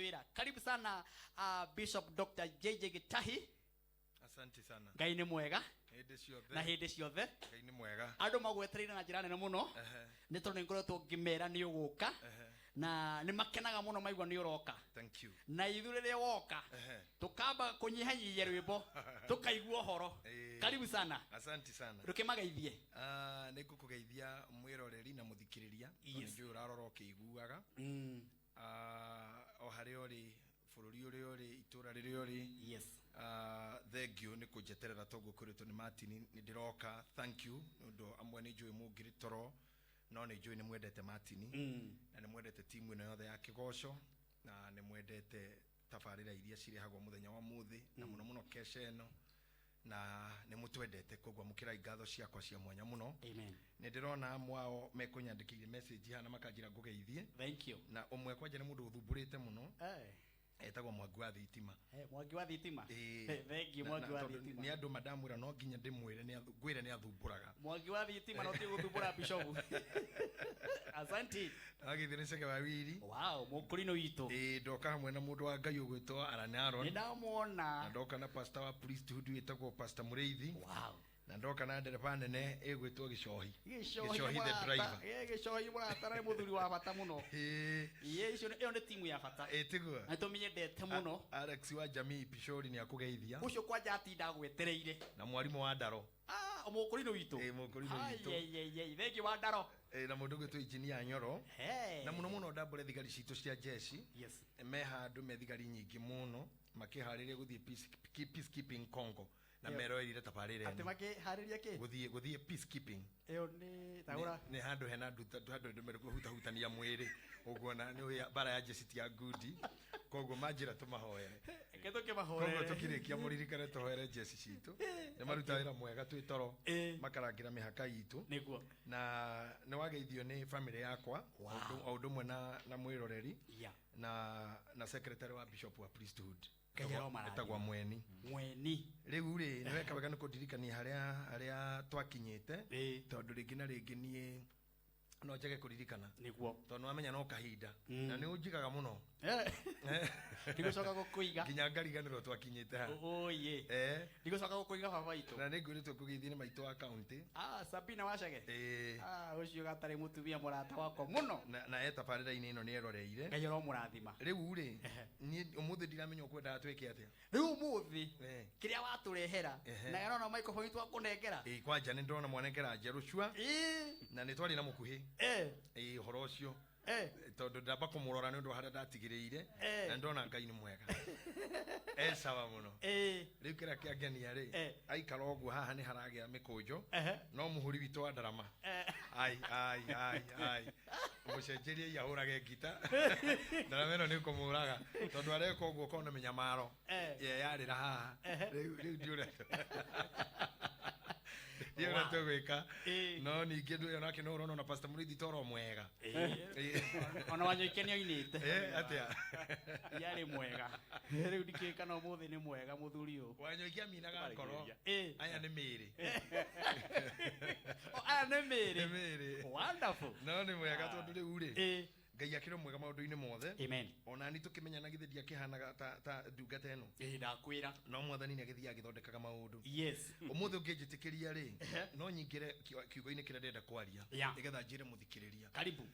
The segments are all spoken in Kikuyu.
Wĩra. Karibu sana, Bishop Dr. JJ Gitahi. Asante sana. Ngai nĩ mwega. Hĩndĩ ciothe. Na hĩndĩ ciothe. Ngai nĩ mwega. Andũ magwetereire na njĩra nene mũno, nĩ tondũ nĩ ngoretwo ngĩmera nĩ ũgũka, na nĩ makenaga mũno maigua nĩ ũroka. Thank you. Na ithuĩ rĩrĩa woka, tũkamba kũnyihanyihia rwĩmbo, tũkaigua ũhoro. Karibu sana. Asante sana. Ndũkĩmageithie. Ah, nĩ ngũkũgeithia mwĩroreri na mũthikĩrĩria. Nĩ njũĩ ũrarora ũkĩiguaga. Ah, o harĩa ũrĩ, bũrũri ũrĩa ũrĩ, itũũra rĩrĩa ũrĩ. Ah, thank you nĩ kũnjeterera toguo kwĩrĩtwo nĩ Martin nĩ ndĩroka. Thank you nĩ ũndũ amwe nĩ njũĩ mũngĩrĩ toro, no nĩ njũĩ nĩ mwendete Martin, na nĩ mwendete timu ĩno yothe ya kĩgoco, na nĩ mwendete tabarĩra iria cirehagwo mũthenya wa mũthĩ, na mũno mũno kesha ĩno, na nĩ mũtwendete. Koguo amũkĩrai ngatho ciakwa cia mwanya mũno. Amen. Nĩ ndĩrona amwe ao mekũnyandĩkĩire message haha na makanjĩra ngũgeithie. Thank you. Na ũmwe kwanja nĩ mũndũ ũthumbũrĩte mũno, etagwo Mwangi wa Thitima. Mwangi wa Thitima. Ĩĩ. Thank you. Na Mwangi wa tondũ Thitima. nĩ andũ mandamwĩra no nginya ndĩmwĩre ngwĩre nĩ athumbũraga. Mwangi wa Thitima, no ti gũthumbũra bishofu. Asante. Agĩthiĩ nĩ Cege wa Wiri. Wow, mũkũrinũ witũ. Ĩĩ, ndoka hamwe na mũndũ wa Ngai ũgwĩtwo Alan Aaron. Nĩ ndamwona. Na ndoka na pastor wa priesthood wĩtagwo Pastor Mũrĩithi. Na ndoka na ndereba nene ĩgwĩtwo Gĩcohi. Gĩcohi. Gĩcohi the Mũrata. driver. Gĩcohi mũrata, na nĩ mũthuri wa bata mũno. Ĩĩ, icio ĩyo nĩ timu ya bata. Ĩĩ, tiguo. Na tũmĩendete mũno. Alex wa Jamii Pishori nĩ akũgeithia. Ũcio kwanja atinda agwetereire. Na mwarimũ wa Ndaro. Ah, mũkũrinũ witũ. Ĩĩ, mũkũrinũ witũ. Ai, thank you, wa Ndaro. Ĩĩ, na mũndũ ũgwĩtwo Engineer Nyoro. Hey. Na mũno mũno ndambũre thigari citũ cia jeshi. Me handũ me thigari nyingĩ mũno makĩharĩria gũthiĩ peacekeeping Congo, na meroerire tabarĩra Atĩ ĩno. Makĩharĩria kĩ? Gũthiĩ peacekeeping. Ĩyo nĩ tagũra. Nĩ handũ hena nduta, handũ andũ mekũhutahutania mwĩrĩ ũguo, na nĩ ũĩ mbara ya jeshi ti ya ngundi, koguo manjĩra tũmahoere. Reke Koguo tũkĩmahoere. Tũkĩrĩkia, mũririkane tũhoere jeshi citũ. Nĩ maruta wĩra mwega twĩ toro, makarangĩra mĩhaka itũ. Na nĩ wageithio nĩ family yakwa, o ũndũ ũmwe na mwĩroreri, na secretary wa bishop wa priesthood. Ngai aromarathima. Etagwo Mweni. Mweni. Rĩu rĩ, nĩ weka wega nĩ kũndirikania harĩa twakinyĩte, tondũ rĩngĩ na rĩngĩ niĩ no njage kũririkana, tondũ wamenya no kahinda, na nĩ ũnjigaga mũno. Ndigũcoka gũkũiga. Nginya ngariganĩrwo twakinyĩte ha. Oye. Ndigũcoka gũkũiga, baba witũ. Na nĩ ngwĩrĩtwo kũgeithio nĩ maitũ wa kaunti. Ah, Sabina Wacege. Ĩĩ. Ah, ũcio gatarĩ mũtumia mũrata wakwa mũno. Na etabarĩra-inĩ ĩno nĩ eroreire. Ngai aromũrathima. Rĩu rĩ, niĩ ũmũthĩ ndiramenya ũkwendaga twĩke atĩa. Rĩu ũmũthĩ kĩrĩa watũrehera, na yarona microphone twakũnengera. Ĩĩ, kwanja nĩ ndĩrona mwanengera njerũ cua, na nĩ twarĩ na mũkuhĩ. Ĩĩ, ũhoro ũcio, tondũ ndamba kũmũrora nĩ ũndũ wa harĩa ndatigĩrĩire, na ndona Ngai nĩ mwega, e sawa mũno. Rĩu kĩrĩa kĩangenia rĩ, aikara ũguo haha nĩ haragĩa mĩkũnjo, no mũhũri witũ wa ndarama, ai ai ai ai, mũcenjerie ahũrage ngita, ndarama ĩno nĩ kũmũraga, tondũ areka ũguo ũkona mĩnyamaro ye yarĩra haha. Rĩu ndiũrĩa tũgwĩka, no ningĩ ndũ ĩyo nake no ũrona ona Pastor Mũrĩithi toro mwega. Ona Wanyoike nĩ oinĩte. Atĩa? Yarĩ mwega. Rĩu ndikĩũĩ kana ũmũthĩ nĩ mwega mũthuri ũyũ. Wanyoike aminaga ngoro. Aya nĩ mĩĩrĩ. Oh, aya nĩ mĩĩrĩ. Nĩ mĩĩrĩ. Wonderful. No nĩ mwega, tondũ rĩu rĩ, Ngai akĩrĩ mwega maũndũ-inĩ mothe. Amen. Ona ni tũkĩmenyana githĩ ndiakĩhanaga ta ndungata ĩno. Ĩĩ, ndakwĩra. No Mwathani nĩ agĩthiaga agĩthondekaga maũndũ. Ũmũthĩ ũngĩnjĩtĩkĩria rĩ, no nyingĩre kiugo-inĩ kĩrĩa ndĩrenda kwaria, nĩgetha njĩre mũthikĩrĩria. Karibu.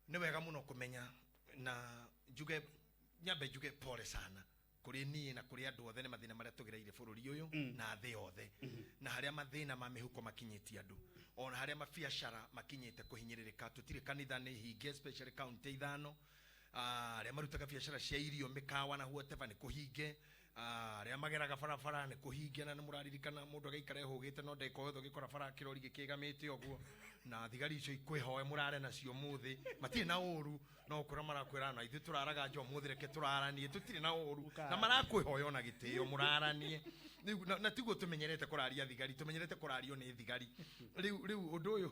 Nĩ wega mũno kũmenya, na njuge, nyambe njuge pole sana kũrĩ niĩ na kũrĩ andũ othe nĩ mathĩna marĩa tũgereire bũrũri ũyũ na thĩ yothe, na harĩa mathĩna ma mĩhuko makinyĩtie andũ, ona harĩa mabiacara makinyĩte kũhinyĩrĩrĩka. Tũtirĩ kanitha nĩ hinge, especially kaunti ithano. Ah, arĩa marutaga biacara cia irio, mĩkawa na whatever, nĩ kũhinge. Ah, arĩa mageraga barabara nĩ kũhinge, na nĩ mũraririkana mũndũ agaikara ehũgĩte, no ndagĩka o yothe ũgĩkora bara kĩrori gĩkĩgamĩte ũguo, na thigari icio ikwĩhoe mũrare nacio mũthĩ. Matirĩ na ũru, no ũkora marakwĩra, na ithuĩ tũraraga nja ũmũthĩ, reke tũraranie, tũtirĩ na ũru, na marakwĩhoya ona gĩtĩo mũraranie. Rĩu, na tiguo tũmenyerete kũraria thigari, tũmenyerete kũrario nĩ thigari. Rĩu ũndũ ũyũ,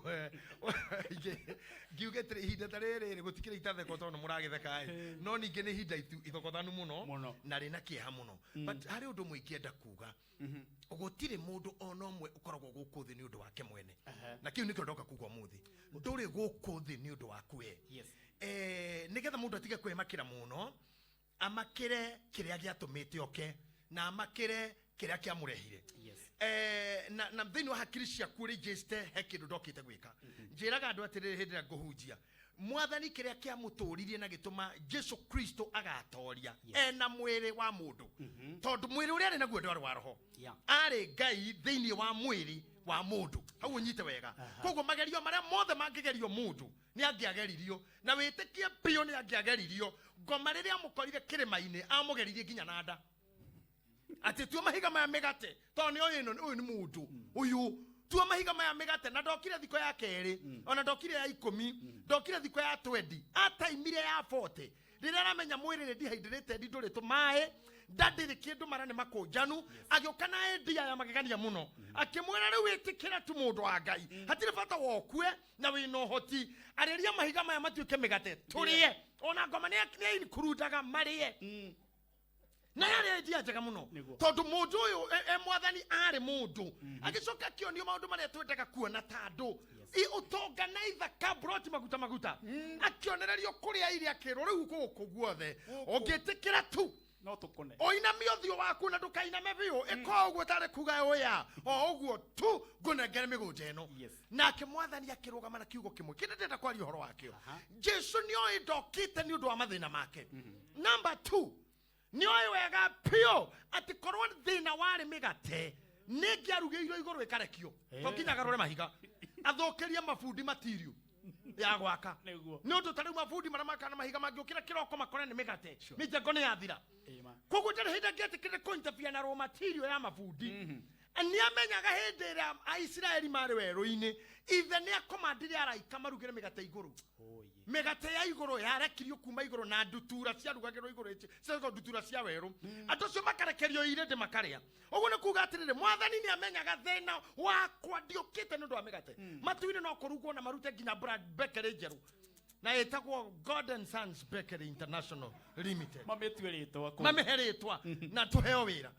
ngiuge atĩrĩ, ihinda ta rĩrĩ rĩ, gũtikĩrĩ itatheko tondũ nĩ mũragĩtheka ĩ, no ningĩ nĩ ihinda ithokothanu mũno Mũno. na rĩna kĩeha mũno. But harĩ ũndũ ũmwe ingĩenda kuga: gũtirĩ mũndũ ona ũmwe ũkoragwo gũkũ thĩ nĩ ũndũ wake mwene, na kĩu nĩkĩo ndoka kuga ũmũthĩ. Ndũrĩ gũkũ thĩ nĩ ũndũ waku we. Nĩgetha mũndũ atige kwĩmakĩra mũno. Amakĩre kĩrĩa gĩatũmĩte oke na amakĩre kĩrĩa kĩamũrehire. Na thĩinĩ wa hakiri ciaku register he kĩndũ ndokĩte gwĩka. Njĩraga andũ atĩrĩrĩ, hĩndĩ ĩrĩa ngũhunjia mwathani, kĩrĩa kĩamũtũririe na gĩtũma Jesu Kristo agatoria ena mwĩrĩ wa mũndũ, tondũ mwĩrĩ ũrĩa arĩ naguo ndwarĩ wa roho, arĩ Ngai thĩinĩ wa mwĩrĩ wa mũndũ. Hau ũnyite wega. Koguo magerio marĩa mothe mangĩgerio mũndũ nĩ angĩageririo, na wĩtĩkie biũ nĩ angĩageririo. Ngoma rĩrĩa amũkorire kĩrĩma-inĩ, amũgeririe nginya na nda, atĩ tua mahiga maya mĩgate, tondũ nĩ oĩ ĩno ũyũ nĩ mũndũ ũyũ, tua mahiga maya mĩgate. Na ndokire thikũ ya kerĩ, ona ndokire ya 10, ndokire thikũ ya 20, ataimire ya 40, rĩrĩa aramenya mwĩrĩ nĩ dehydrated, ndũrĩ tũmaĩ, nda ndĩrĩ kĩndũ, mara nĩ makũnjanu, agĩũka na idea ya magegania mũno, akĩmwĩra, rĩu ĩtĩkĩra tu mũndũ wa Ngai, hatirĩ bata wokue na wĩna ũhoti, arĩria mahiga maya matuĩke mĩgate tũrĩe. Ona ngoma nĩ nĩ marĩe, na yarĩ idea njega mũno, tondũ mũndũ ũyũ e mwathani arĩ mũndũ, agĩcoka akĩonio maũndũ marĩa twendaga kuona ta andũ, ũtonga na ithaka, broti, maguta maguta, akĩonererio kũrĩa iria, akĩrwo rĩu gũkũ guothe ũngĩtĩkĩra tu no tũkũne. Ũinamie ũthiũ waku na ndũkainame biũ, ĩka ũguo tarĩ kuga ũya o ũguo tu, ngũnengere mĩgũnda ĩno. Nake mwathani akĩrũgama na kiugo kĩmwe kĩrĩa ndĩrenda kwaria ũhoro wakĩo. Jesu nĩoĩ ndokĩte nĩ ũndũ wa mathĩna make. Number 2, nĩoĩ wega biũ atĩ korwo thĩna warĩ mĩgate, nĩ ngĩarugĩirwo igũrũ ĩkarekio, to nginya agarũre mahiga athũkĩrie mabundi material ya gwaka. Nĩ ũndũ ta rĩu mabundi marĩa makaga na mahiga mangĩũkĩra kĩroko makore nĩ mĩgate, mĩjengo nĩ yathira. Koguo ndarĩ hĩndĩ angĩetĩkĩrire kũinterfere na raw material ya mabundi. Nĩ amenyaga hĩndĩ ĩrĩa Aisiraeli marĩ werũ-inĩ, ithe nĩ akomandire araika marugĩre mĩgate igũrũ. Mĩgate ya igũrũ yarekirio kuma igũrũ na ndutura ciarugagĩrwo igũrũ, ciarugagĩrwo ndutura cia werũ, andũ acio makarekerio irĩndĩ makarĩa. Ũguo nĩ kuga atĩrĩrĩ, mwathani nĩ amenyaga thĩna wakwa ndiũkĩte nĩ ũndũ wa mĩgate. Matu-inĩ no kũrugwo na marute nginya brand bakery njerũ na ĩtagwo Golden Sons Bakery International Limited. Mamĩtue rĩtwa kũu. Mamĩhe rĩtwa na tũheo wĩra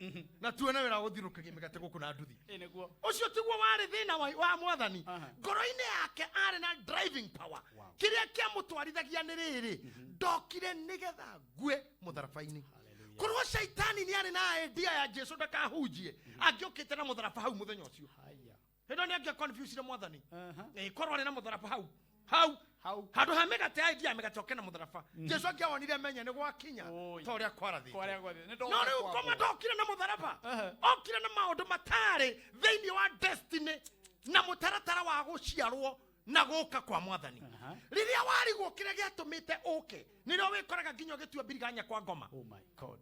na tuone wĩra wa gũthiũrũrũkagia mĩgate gũkũ na nduthi. Ĩ, nĩguo. Ũcio tiguo warĩ thĩna wa mwathani. Ngoro-inĩ yake arĩ na driving power. Kĩrĩa kĩamũtwarithagia nĩ rĩrĩ, ndokire nĩgetha ngue mũtharaba-inĩ. Korwo caitani nĩ arĩ na idea ya Jesu ndakahunjie, angĩũkĩte na mũtharaba hau mũthenya ũcio. Hĩndĩ ĩyo nĩ angĩa confuse mwathani. Korwo arĩ na mũtharaba hau hau Hau. handũ ha mĩgate, idea ya mĩgate, oke na mũtharaba, Jesu angĩawonire amenye nĩ gwakinya, ta ũrĩa kwarathĩtwo. Kwarĩa gwothe. Nĩ ndoka No rĩu kwambwo. ngoma ndokire na mũtharaba, okire na maũndũ matarĩ thĩinĩ wa destiny na mũtaratara wa gũciarwo na gũka kwa mwathani. Rĩrĩa warigwo kĩrĩa gĩatũmĩte ũke, nĩrĩo wĩkoraga nginya ũgĩtua mbiriganya kwa ngoma, Oh my God.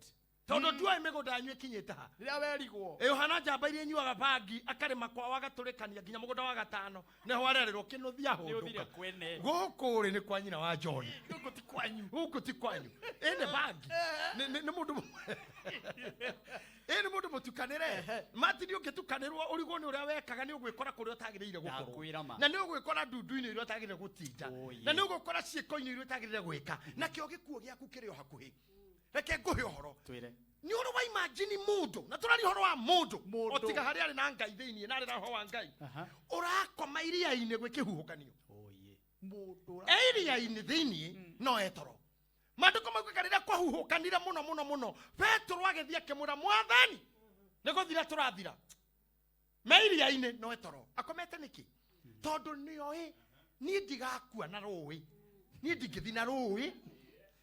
Tondũ nduoĩ mĩgũnda yanyu ĩkinyĩte ha. Rĩrĩa werigwo. Ĩ ũhana njamba iria inyuaga bangi, akarĩma kwao agatũrĩkania nginya mũgũnda wa gatano nĩho arerĩrwo kĩnũthia. Nĩ ũthire Hũndũka kwene. Gũkũ rĩ nĩ kwa nyina wa John. Gũkũ ti kwanyu. Gũkũ ti kwanyu. Ĩ nĩ bangi, nĩ mũndũ ĩ nĩ mũndũ mũtukanĩre. Matini ũngĩtukanĩrwo ũrigwo nĩ ũrĩa wekaga, nĩ ũgwĩkora kũrĩa ũtagĩrĩire gũkorwo, Ndakwĩra ma. na nĩ ũgwĩkora ndundu-inĩ iria ũtagĩrĩire gũtinda, na nĩ ũgũkora ciĩko-inĩ iria ũtagĩrĩire gwĩka, nakĩo gĩkuũ gĩaku kĩrĩ o hakuhĩ. Reke ngũhe ũhoro. Twĩre. Nĩ ũrĩ wa imagine mũndũ, na tũraria ũhoro wa mũndũ, Mũndũ. o tiga harĩa arĩ na Ngai thĩinĩ na arĩ na roho wa Ngai, ũrakoma iria-inĩ gwĩ kĩhuhũkanio. Oh yeah. Mũndũ. E iria-inĩ thĩinĩ no etoro. Maandĩko maugaga rĩrĩa kwahuhũkanire mũno mũno mũno, Petero agĩthiĩ akĩmwĩra, mwathani, nĩ gũthira tũrathira. Me iria-inĩ no etoro, akomete nĩkĩ? Tondũ nĩoĩ niĩ ndigakua na rũĩ, niĩ ndingĩthi na rũĩ,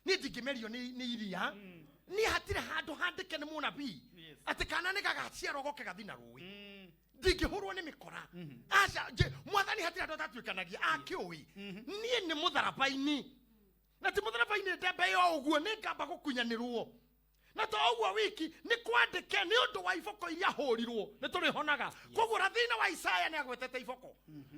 niĩ ndingĩmerio nĩ iria, niĩ hatirĩ handũ handĩke nĩ mũnabii atĩ kana nĩ gagaciarwo goke gathi na rũĩ. Ndingĩhũrwo nĩ mĩkora, aca. Mwathani hatirĩ handũ atatuĩkanagia, akĩũĩ niĩ nĩ mũtharaba-inĩ, na ti mũtharaba-inĩ ndembe yo ũguo, nĩ ngamba gũkunyanĩrwo, na to ũguo wiki, nĩ kwandĩke nĩ ũndũ wa iboko iria hũrirwo nĩ tũrĩhonaga. Koguo rathina wa Isaya nĩ agwetete iboko.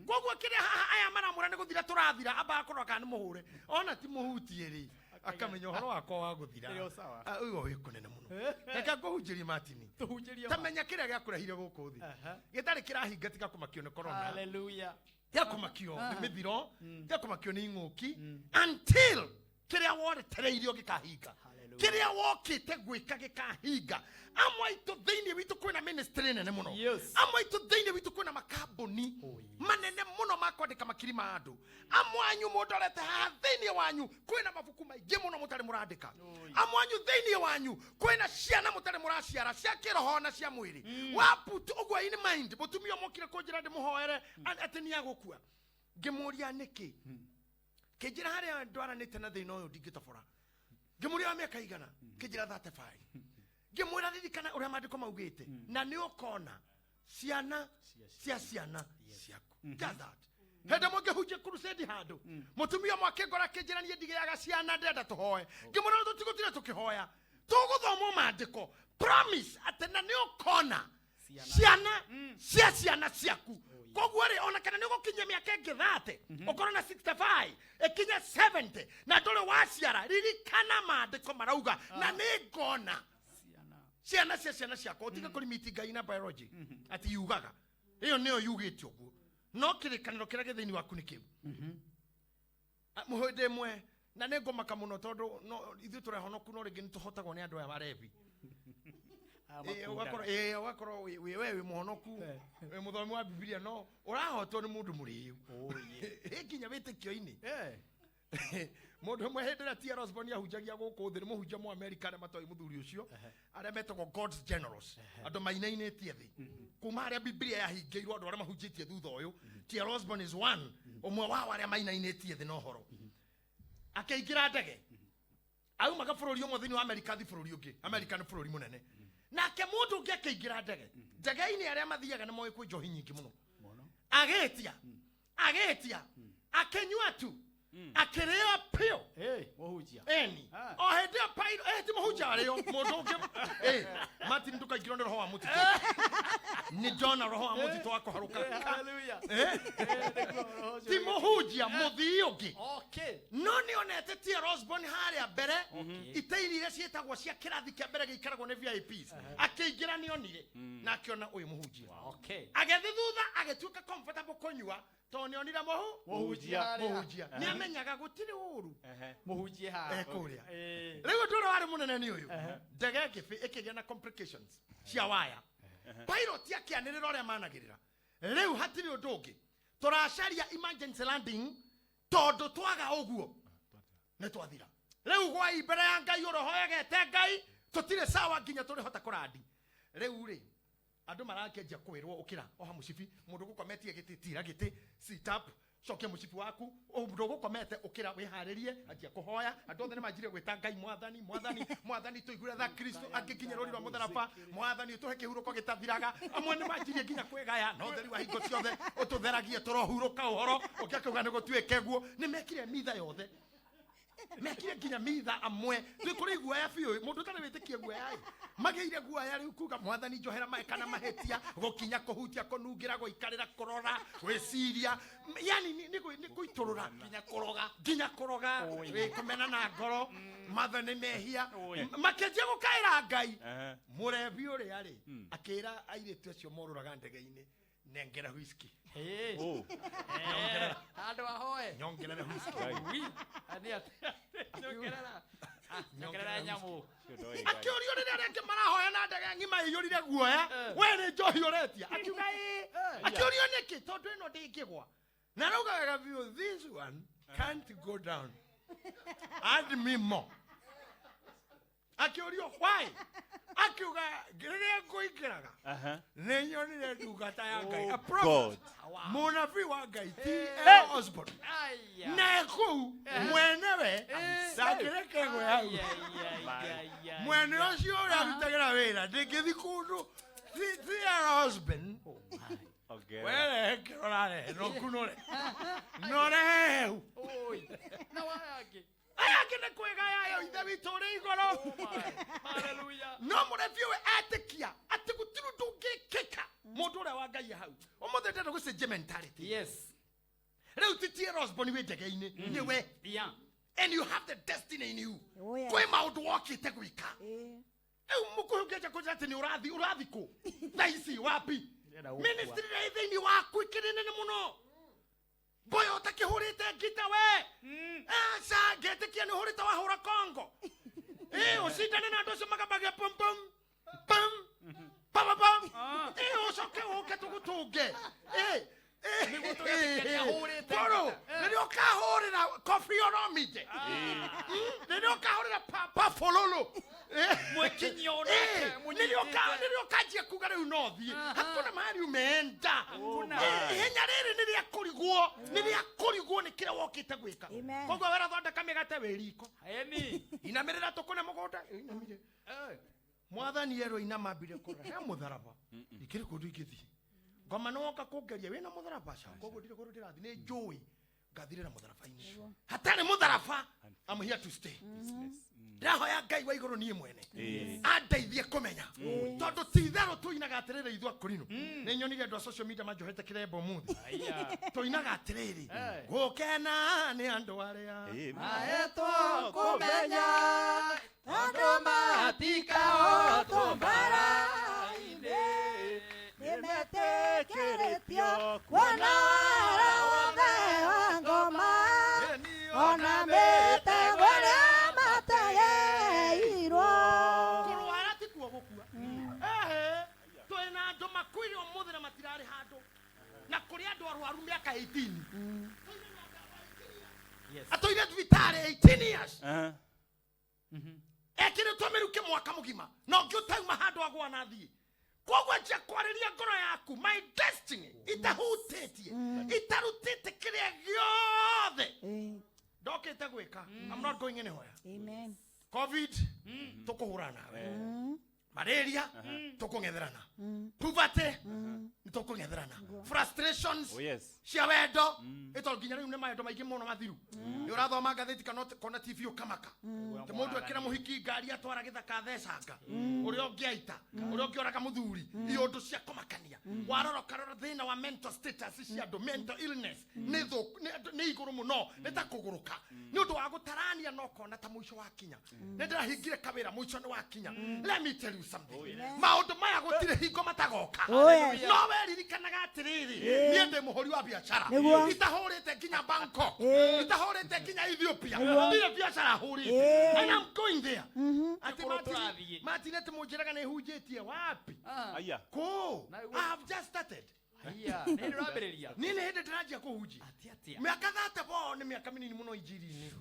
Koguo kĩrĩa haha aya maramũra nĩ gũthira tũrathira, ambaga kũrora kana nĩ mũhũre, ona ti mũhutie rĩ, akamenya ũhoro wakwa wa gũthira. Ĩyo sawa. Ah, ũyũ wĩ kũnene mũno. Reke ngũhunjĩrie, Martini. Tũhunjĩrie. Ta menya kĩrĩa gĩakũrehire gũkũ thĩ gĩtarĩ kĩrahinga, tiga kũmakio nĩ corona, Hallelujah. tiga kũmakio nĩ mĩthiro, tiga kũmakio nĩ ing'ũki, until kĩrĩa woretereirio gĩkahinga. Hallelujah. Kĩrĩa wokĩte gwĩka gĩkahinga. Amwe aitũ thĩinĩ witũ kwĩna ministry nene mũno. Amwe aitũ thĩinĩ witũ kwĩna makambuni Oh, yes. manene mũno ma. Kwandĩka makiri ma andũ amwanyu mũndorete haha, thĩinĩ wanyu kwĩna mabuku maingĩ mũno mũtarĩ mũrandĩka. Amwanyu thĩinĩ wanyu kwĩna ciana mũtarĩ mũraciara, cia kĩroho na cia mwĩrĩ wa put ũguo in mind. Mũtumia ũmwe okire kũnjĩra ndĩmũhoere atĩ nĩ agũkua. Ngĩmũria nĩkĩ, kĩnjĩra harĩa ndwaranĩte na thĩna ũyũ ndingĩtobora. Ngĩmũria wa mĩaka igana, kĩnjĩra 35. Ngĩmwĩra ririkana ũrĩa maandĩko maugĩte, na nĩ ũkona ciana cia ciana ciaku. Just that. Hĩndĩ ĩmwe ngĩhunjia crusade handũ, mũtumia ũmwe akĩngora akĩnjĩra, niĩ ndigĩaga ciana, ndĩrenda tũhoe. Ngĩmwĩra tũtigũtire tũkĩhoya, tũgũthomwo maandĩko, promise atĩ na nĩ ũkona ciana cia ciana ciaku. Koguo rĩ, ona kana nĩ ũgũkinyia mĩaka ĩngĩ 30, ũkorwo na 65, ĩkinye 70 na ndũrĩ waciara, ririkana maandĩko marauga na nĩ ngona ciana cia ciana ciakwa. Ũtige kũrimiti Ngai na biology atĩ yugaga ĩyo nĩyo yugĩte ũguo, no kĩrĩkanĩro kĩrĩa gĩ thĩinĩ waku nĩ kĩu. Hĩndĩ ĩmwe na nĩ ngũmaka mũno tondũ no ithuĩ tũrehonoku, no rĩngĩ nĩ tũhotagwo nĩ andũ aya warebi. Ũgakorwo we wĩ mũhonoku, wĩ mũthomi wa Bibilia, no ũrahotwo nĩ mũndũ mũrĩu. Ĩ nginya wĩtĩkio-inĩ. Mũndũ ũmwe hĩndĩ ĩrĩa T.L. Osborn ahunjagia gũkũ thĩ, nĩ mũhunjia mũ Amerika arĩa matoĩ mũthuri ũcio, arĩa metagwo God's Generals, andũ mainainĩtie thĩ kuma harĩa Bibilia yahingĩirwo, andũ arĩa mahunjĩtie thutha ũyũ. T.L. Osborn is one, ũmwe wao arĩa mainainĩtie thĩ na ũhoro. Akĩingĩra ndege, aumaga bũrũri ũmwe thĩinĩ wa Amerika thi bũrũri ũngĩ. Amerika nĩ bũrũri mũnene. Nake mũndũ ũngĩ akĩingĩra ndege. Ndege-inĩ arĩa mathiaga nĩ moĩ kwĩ njohi nyingĩ mũno. Agĩtia agĩtia, akĩnyua tu, akĩrĩo piũ. Mũhunjia. Eni. O hĩndĩ ĩyo pilot, ti mũhunjia arĩo, mũndũ ũngĩ. Martin, ndũkaingĩrwo nĩ roho wa mũtitũ. Nĩ ndona roho wa mũtitũ wa kũharũka. Hallelujah. Ti mũhunjia, mũthii ũngĩ. No nĩ onete T.L. Osborn harĩa mbere iteini iria ciĩtagwo cia kĩrathi kĩa mbere gĩikaragwo nĩ VIPs. Akĩingĩra, nĩ onire na akĩona ũyũ mũhunjia. Agĩthiĩ thutha, agĩtuĩka comfortable kũnyua tondũ nĩ onire mũhu Mũhunjia. Mũhunjia nĩ amenyaga gũtirĩ ũru. Mũhunjie haha. Kũrĩa. Rĩu ũndũ ũrĩa warĩ mũnene nĩ ũyũ: ndege ĩkĩgĩa na complications cia waya. Pilot akĩanĩrĩra ũrĩa managĩrĩra, rĩu hatirĩ ũndũ ũngĩ, tũracaria emergency landing tondũ twaga ũguo nĩ twathira. Rĩu gwai mbere ya Ngai ũrĩa ũhoyagete Ngai, tũtirĩ sawa nginya tũrĩhota kũrandi. Rĩu rĩ, andũ marakĩanjia kwĩrwo ũkĩra, oha mũcibi, mũndũ ũgũkometie gĩtĩ, tira gĩtĩ, sit up, cokia mũcibi waku. Mũndũ ũgũkomete, ũkĩra wĩharĩrie, anjia kũhoya. Andũ othe nĩ manjirie gwĩta Ngai, Mwathani, Mwathani, Mwathani, tũigure tha Kristo angĩkinya rũri rwa mũtharaba, Mwathani, ũtũhe kĩhurũko gĩtathiraga. Amwe nĩ manjirie nginya kwĩgaya na ũtheri wa hingo ciothe ũtũtheragie, tũrohurũka ũhoro ũngĩ akauga nĩ gũtuĩke guo. Nĩ mekire mitha yothe, mekire nginya mitha. Amwe twĩ kũrĩ guoya biũ, mũndũ ũtarĩ wĩtĩkie guoya ĩ magĩire guoya rĩu kuga, Mwathani, njohera mae kana mahĩtia, gũkinya, kũhutia, kũnungĩra, gũikarĩra, kũrora, gwĩciria, yani nĩ kũitũrũra. Nginya kũroga. Nginya kũroga. Wĩ kũmena na ngoro Mwathani mehia. Makĩanjia gũkaĩra Ngai. Mũrebi ũrĩa rĩ, akĩra airĩtu acio morũraga ndege-inĩ, nengera whisky. Handũ ahoe. Nyongerere whisky. Ui. Nĩ atĩ nyongerera. Nyongerera nyamũ. Akĩũrio rĩrĩa arĩa angĩ marahoya na ndege ng'ima ĩiyũrire guoya, we nĩ njohi ũretia? Akiuga ĩĩ. Akĩũrio nĩkĩ? Tondũ ĩno ndĩngĩgwa, na rauga wega biũ, "This one can't go down, add me more." Akĩũrio why, akiuga rĩrĩa ngũingĩraga nĩ nyonire ndungata ya Ngai, a prophet, God. mũnabii wa Ngai T.L. Osborn, Aya. na kũu mwenewe ndangĩreke gwe hau. Mwene ũcio ũrĩa arutagĩra wĩra ndĩngĩthi kũndũ. T.L. Osborn, werehe kĩro ũrarehe no kunũre norehe. Oi. Na waya angĩ. Aya angĩ nĩ kwĩgaya yo, Ithe witũ ũrĩ igũrũ. Hallelujah. No mũrebi ũyũ etĩkia atĩ gũtirĩ ũndũ ũngĩkĩka mũndũ ũrĩa wa Ngai hau. Ũmũthĩ ndĩrenda gũcenjia mentality. Rĩu ti T.L. Osborn wĩ ndege-inĩ, nĩ we. And you have the destiny in you. Oh, yeah. Kwĩ maũndũ wokĩte gwĩka. Rĩu mũkũyũ ũngĩanjia kũnjĩra atĩ nĩ ũrathi, ũrathi kũ thaa ici wapi? Ministry ĩrĩa ĩ thĩinĩ waku ĩkĩrĩ nene mũno. Mboyo ũtakĩhũrĩte ngita we, aca, ngetĩkia nĩ ũhũrĩte, wahũra kongo ĩ, ũcindane na andũ acio magambagia pum pum pum pam pam, ĩ ũcoke ũke tũgũtũnge ĩ. Nĩguo tũgetĩkia nĩahũrĩte. Bũrũ, rĩrĩa ũkahũrĩra Koffi Olomide, rĩrĩa ũkahũrĩra Papa Fololo, Mwekinyia onake, rĩrĩa mũnyitĩte. Rĩrĩa ũkanjia kuga rĩu no thiĩ, hakuna mahali umeenda. Hakuna. Ihenya rĩrĩ nĩ rĩa kũrigwo, nĩ rĩa kũrigwo nĩ kĩrĩa wokĩte gwĩka. Amen. Koguo wera thondeka mĩgate wĩ riko, Eni. inamĩrĩra tũkũne mũgũnda, inamire. Mwathani erwo inama mbire kũrora he mũtharaba, ikĩrĩ kũndũ ingĩthiĩ. Ngoma nĩ woka kũngeria wĩna mũtharaba, ca koguo ndirĩ kũndũ ndĩrathiĩ, nĩ njũĩ ngathirĩra mũtharaba-inĩ. Hatarĩ mũtharaba, I'm here to stay. Ndĩrahoya Ngai wa igũrũ niĩ mwene andeithie kũmenya, tondũ ti itherũ tũinaga atĩrĩrĩ ithuĩ akũrinũ. Nĩ nyonire andũ a social media manjohete kĩremba ũmũthĩ. Aya. Tũinaga atĩrĩrĩ, Eh. gũkena nĩ andũ arĩa Maetwo kũmenya Tondũ matikahotwo mbara-inĩ. Nĩmetĩkĩrĩtio kuona wara wothe wa ngoma, ona mĩtego ĩrĩa mategeirwo. Kũrwara ti kuo gũkua. Ehe, twĩna andũ makuire ũmũthĩ na matirarĩ handũ, na kũrĩ andũ arwaru mĩaka 18. Yes. Atũire thibitarĩ 18 years, ekĩrĩtwo mĩrukĩ mwaka mũgima, na ũngĩ ũtauma handũ agwa na thiĩ. Koguo njia kwarĩria ngoro yaku, my destiny itahutĩtie, itarutĩte kĩrĩa gĩothe ndokĩte gwĩka, I'm not going anywhere. Amen. COVID tũkũhũrana nawe, malaria tũkũng'etherana, poverty nĩ tũkũng'etherana, frustrations Oh yes. cia wendo, ĩtondũ nginya rĩu nĩ mawendo maingĩ mũno mathiru. Nĩ ũrathoma ngathĩti kana kona TV ũkamaka tĩ mũndũ ekĩra mũhiki ngari atwara gĩthaka thecanga, ũrĩa ũngĩ aita, ũrĩa ũngĩ oraga mũthuri, iũndũ cia kũmakania. Warora ũkarora thĩna wa mental status cia andũ, mental illness nĩ nĩ igũrũ mũno, nĩ ta kũgũrũka nĩ ũndũ wa gũtarania, na ũkona ta mũico wakinya. Nĩ ndĩrahingire kawĩra, mũico nĩ wakinya. Let me tell you something, maũndũ maya gũtirĩ hingo matagoka. Oh, yes. No weririkanaga atĩrĩrĩ, niĩ ndĩ mũhũri wa biacara Nĩguo. itahũrĩte nginya Bangkok, itahũrĩte nginya Ethiopia, ndirĩ biacara hũrĩte, and I'm going there. Atĩ Nĩkũrũ Martin, tũrathiĩ. Martin, atĩ mũnjĩraga nĩ hunjĩtie wapi? Aya. Kũ? Na I have just started. Aya, nĩ hĩndĩ ũrambĩrĩria. Niĩ nĩ hĩndĩ ndĩranjia kũhunjia. Atĩ atĩa? Mĩaka 34 nĩ mĩaka mĩnini mũno injiri-inĩ.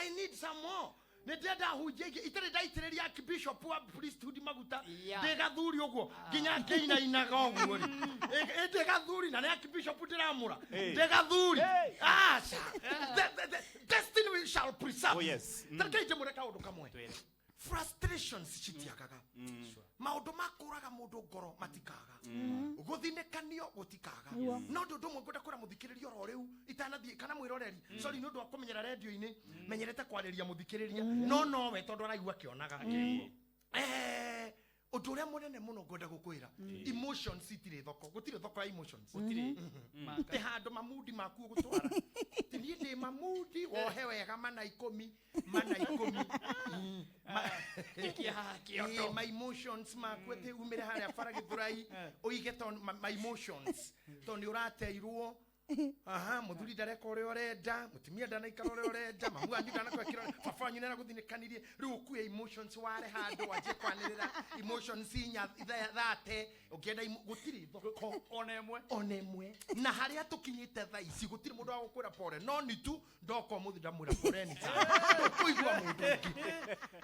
I need some more. Nĩ ndĩrenda hunjia ingĩ itarĩ ndaitĩrĩria archbishop wa priesthood maguta. Ndĩ gathuri ũguo nginya ngĩinainaga ũguo rĩ. Ndĩ gathuri na nĩ archbishop ndĩramũra, ndĩ gathuri, aca. The destiny we shall preserve. Oh, yes. Tareke ndĩmwĩre kaũndũ kamwe. Twĩre. Frustrations citiagaga, maũndũ ma kũraga mũndũ ngoro matikaga, gũthinĩkanio gũtikaga, no ũndũ ũmwe ngwenda kwĩra mũthikĩrĩria oro rĩu itanathiĩ, kana mwĩroreri, sorry, nĩ ũndũ wa kũmenyera rendio-inĩ, menyerete kwarĩria mũthikĩrĩria, no nowe tondũ araigua akĩonaga. Ũndũ ũrĩa mũnene mũno ngwenda gũkwĩra, emotions itirĩ thoko, gũtirĩ thoko ya emotions. Gũtirĩ. Tĩ handũ mamudi maku ũgũtwara ti niĩ ndĩ mamudi wohe wega mana ikũmi mana ikũmi. Ikia haha kĩondo. My emotions maku atĩ umĩre harĩa bara Gĩthũrai ũige to my emotions to nĩ ũrateirwo. Aha, mũthuri ndareka ũrĩa ũrenda, mũtumia ndanaikara ũrĩa ũrenda, mamu wanyu ndanakwekĩra, baba wanyu nĩaragũthinĩkanirie, rĩu ũkue emotions ware handũ wanjie kwanĩrĩra emotions inya thate ũngĩenda gũtirĩ thoko. Ona ĩmwe. Ona ĩmwe. Na harĩa tũkinyĩte thaa ici gũtirĩ mũndũ wa gũkwĩra pore, no nĩ tu ndoka ũmũthĩ ndamwĩra poreni sana, ndũkũigua mũndũ ũngĩ.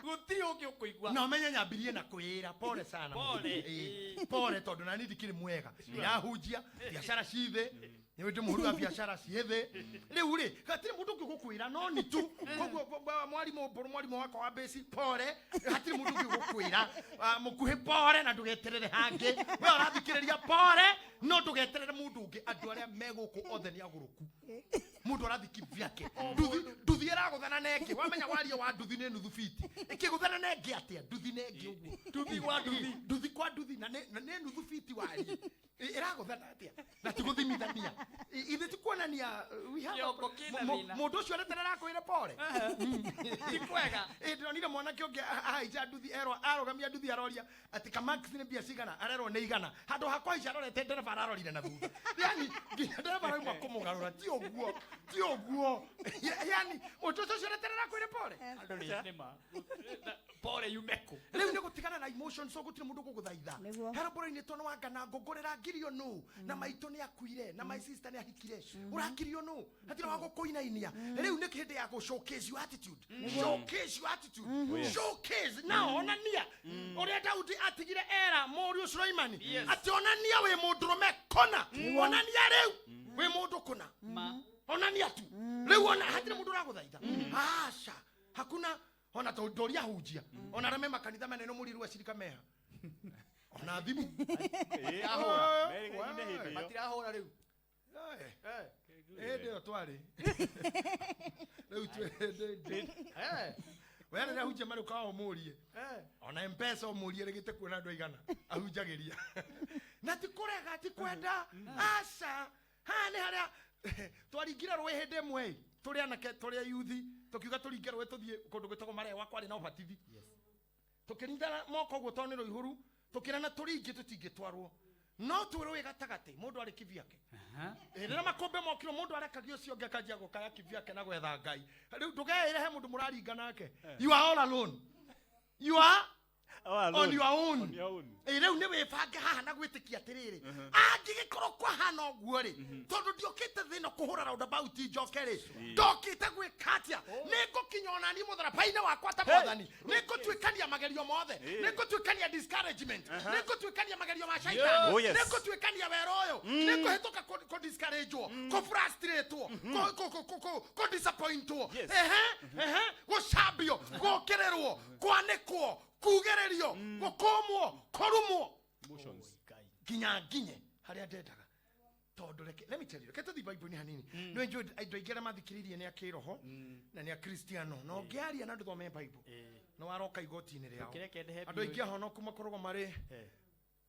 Gũtirĩ ũngĩ ũkũigua. Na ũmenye nyambirie na kwĩra pore sana. Pore. Ĩĩ, pore, tondũ nani ndikĩrĩ mwega, ndĩrahunjia biacara cithĩ, nĩ ndĩ mũhũri wa biacara ciĩthĩ rĩu rĩ, hatirĩ mũndũ ũngĩ gũkwĩra no nĩ tu. Koguo mwarimũ mbũrũ, mwarimũ wakwa wa mbĩci, pore, hatirĩ mũndũ ũngĩ gũkwĩra. Mũkuhĩ pore, na ndũgeterere hangĩ. We ũrathikĩrĩria, pore, no ndũgeterere mũndũ ũngĩ. Andũ arĩa me gũkũ othe nĩ agũrũku, mũndũ arathi kivyake. Nduthi, nduthi ĩragũthana na ĩngĩ, wamenya waria wa nduthi nĩ nuthu fiti, ĩkĩgũthana na ĩngĩ atĩa? Nduthi na ĩngĩ ũguo, Nduthi kwa nduthi. Nduthi kwa nduthi, na nĩ nuthu fiti warie. Ĩragũthana atĩa? Na ti gũthimithania. Ithe ti kuonania we have a Kĩongo kĩna thĩna. Mũndũ ũcio areterera akwĩre pore. Ti kwega. Ĩ, ndĩronire mwanake ũngĩ ahaica nduthi, erwo arũgamia nduthi, aroria atĩ kamax nĩ mbia cigana, arerwo nĩ 100. Handũ ha kũhaica arorete ndereba, ararorire na thutha, yani nginya ndereba arauma kũmũgarũra. Ti ũguo, ti ũguo, yani mũndũ ũcio areterera akwĩre pore. Andũ nĩ nĩma. Pore yume kũ? Rĩu nĩ gũtigana na emotions, so gũtirĩ mũndũ ũgũgũthaitha. Nĩguo. Hero mbũrũ-inĩ tondũ wanga na ngũngũrĩra ngirio nũ. Nũ na maitũ nĩ akuire na my sister nĩ ahikire, ũrakirio nũ? Hatirĩ wa gũkũinainia. Rĩu nĩ hĩndĩ ya gũ showcase your attitude, showcase your attitude, showcase now. Onania ũrĩa Daudi atigire era mũriũ Suleimani atĩ onania wĩ mũndũrũme kũna, onania rĩu wĩ mũndũ kũna. Ma. Onania tu rĩu, ona hatirĩ mũndũ ũragũthaitha, aca, hakuna. Ona tondũ ahunjia ona arĩa me makanitha manene mũriru acirika meha ona thimũ. Ahũra. Merĩgaine hĩndĩ ĩyo. Matirahũra rĩu. Hĩndĩ ĩyo twarĩ rĩu twĩ hĩndĩ ĩngĩ. We rĩrĩa ahunjia marĩ ũkaga ũmũrie ona Mpesa, ũmũrie rĩgĩte kuona andũ aigana ahunjagĩria, na ti kũrega, ti kwenda, aca. Haha nĩ harĩa twaringire rũĩ hĩndĩ ĩmwe ĩ, tũrĩ anake, tũrĩ ayuthi, tũkiuga tũringe rũĩ tũthiĩ kũndũ gwĩtagwo Marewa, kwarĩ na ũbatithi. Tũkĩringana moko ũguo tondũ nĩ rũihũru, tũkĩrana tũringe tũtingĩtwarwo, no twĩ rũĩ gatagatĩ mũndũ arĩ kivyake. Rĩrĩa makũmbĩ mokire, mũndũ arekagia ũcio ũngĩ akanjia gũkaya kivyake na gwetha Ngai. Rĩu ndũgeĩre he mũndũ mũraringa nake. You are all alone, you are All on alone. your own. On your own. Ĩ, rĩu nĩ wĩbange haha na gwĩtĩkia atĩrĩrĩ, angĩgĩkorwo kwahana ũguo rĩ, tondũ ndiũkĩte thĩna kũhũra roundabout njoke rĩ, ndokĩte gwĩka atĩa? Nĩ ngũkinya ona niĩ mũtharaba-inĩ wakwa ta Mwathani, nĩ ngũtuĩkania magerio mothe, nĩ ngũtuĩkania discouragement, nĩ ngũtuĩkania magerio ma shaitani, Oh, yes. nĩ ngũtuĩkania wero ũyũ, nĩ ngũhĩtũka kũ-discouragewo, kũ-frustratewo, kũ-disappointwo, ehe ehe, gũcambio, gũkĩrĩrwo, kwanĩkwo, kugĩrĩrio, gũkũmwo, kũrumwo, Emotions. nginya nginye harĩa ndendaga. Tondũ reke, let me tell you, reke tũthiĩ Bible-inĩ hanini. Nĩ njũĩ andũ aingĩ arĩa mathikĩrĩirie nĩ a kĩroho na nĩ a Kristiano, na ũngĩaria na ndũthome Bible nĩ waroka igoti-inĩ rĩao. Ndũkĩreke ndehe Andũ biũ. aingĩ ahonoku makoragwo marĩ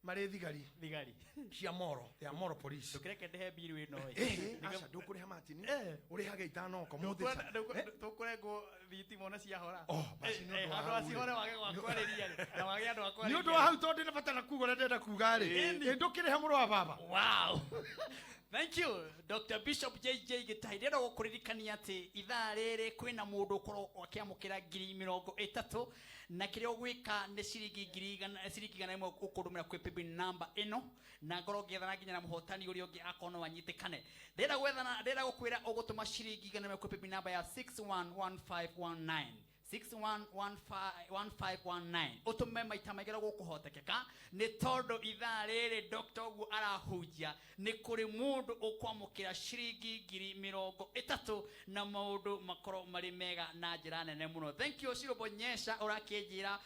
marĩ thigari thigari cia moro, they are moral police. Ndũkĩreke ndehe mbiru ĩno ĩ. Aca, ndũkũrĩha Martin, ũrĩhage itanoko mũthĩ. Tũkũrengwo thitima ona ciahora. Oh, basi nĩ ũndũ wa Andũ hau rĩ. acihore wage gwa kwarĩria rĩ, na wage andũ a Nĩ kwarĩria. ũndũ wa hau, tondũ ndĩna bata na kuga ũrĩa ndĩrenda kuga rĩ, ĩ ndũkĩrĩhe, mũrũ wa baba. Wow. Thank you, Dr. Bishop JJ Gĩtahi. Ndĩrenda gũkũririkania atĩ ithaa rĩrĩ kwĩna mũndũ ũkorwo akĩamũkĩra 30,000, na kĩrĩa ũgwĩka nĩ ciringi 100,000, ciringi 100 ũkũndũmĩra kwĩ paybill number ĩno, na ngorwo ngĩethana nginya na mũhotani ũrĩa ũngĩ akorwo no anyitĩkane. Ndĩrenda gwethana, ndĩrenda gũkwĩra ũgũtũma ciringi 100 kwĩ paybill number ya 611519, 611519, ũtũme maita maingĩ ũrĩa gũkũhotekeka, nĩ tondũ ithaa rĩrĩ Dr. ũguo arahunjia nĩ kũrĩ mũndũ ũkwamũkĩra ciringi 30,000 na maũndũ makorwo marĩ mega na njĩra nene mũno. Thank you, Ciro Bonyesha, ũrakĩnjĩra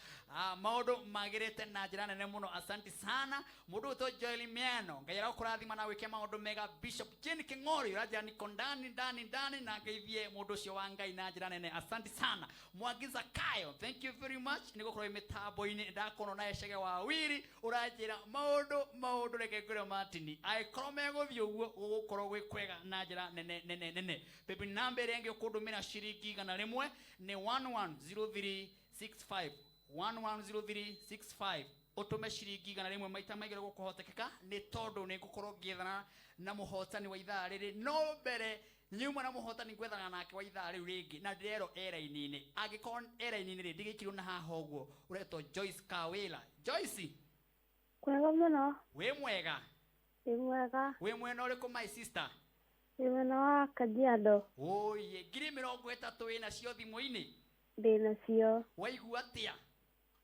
maũndũ magĩrĩte na njĩra nene mũno. Asante sana. Mũndũ ũtwo Joel Miano, Ngai arokũrathima na gwĩke maũndũ mega. Bishop Jane King'ori ũranjĩra niko ndani ndani ndani, na ngeithie mũndũ ũcio wa Ngai na njĩra nene. Asante sana. Mwangi Zakayo, thank you very much nĩ gũkorwo wĩ mĩtambo-inĩ. Ndakorwo na Ecege wa Wiri ũranjĩra maũndũ maũndũ. Reke ngwĩre Martin, angĩkorwo megũthiĩ ũguo gũgũkorwo gwĩ kwega na njĩra nene nene nene. Paybill namba ĩrĩa ĩngĩ ũkũndũmĩra ciringi 100 nĩ 110365, 110365. Ũtũme ciringi 100 maita maingĩ ũrĩa gũkũhotekeka, nĩ tondũ nĩ ngũkorwo ngĩethana na mũhotani wa ithaa rĩrĩ. No mbere nyuma na mũhotani ngwethana nake wa ithaa rĩu rĩngĩ, na ndĩrerwo eraini-inĩ, angĩkorwo eraini-inĩ rĩ, ndigĩikirwo na haha ũguo, ũretwo Joyce Kawĩra. Joyce? Kwega mũno. Wĩ mwega? Wĩ mwega. Wĩ mwena ũrĩkũ, my sister? Wĩ mwena wa Kajiado. Oye, 30,000 wĩ nacio thimũ-inĩ? Ndĩ nacio. Waigua atĩa?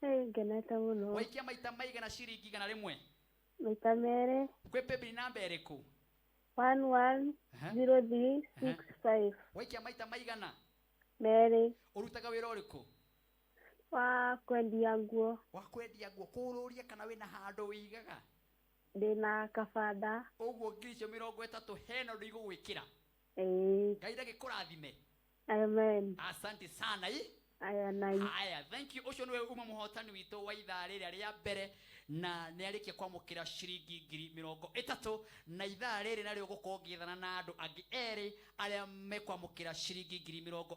Ĩ, ngenete mũno. Waikia maita maigana ciringi 100? Maita merĩ. Kwĩ paybill namba ĩrĩkũ? 11 0365. Waikia maita maigana? Merĩ. Ũrutaga wĩra ũrĩkũ? Wa kwendia nguo. Wa kwendia nguo, kũrũria kana wĩna handũ wĩigaga? Ndĩna kabanda. Ũguo 30,000 hena ũndũ igũgwĩkĩra. Ĩĩ. Ngai ndagĩkũrathime. Amen. Asante sana i. Aya nai. Haya, thank you. Ũcio nĩwe uma mũhotani witũ wa ithaa rĩrĩa rĩa mbere, na nĩ arĩkia kwamũkĩra ciringi 30,000. Na ithaa rĩrĩ narĩo gũkorwo ngĩethana na andũ angĩ erĩ arĩa mekwamũkĩra ciringi 30,000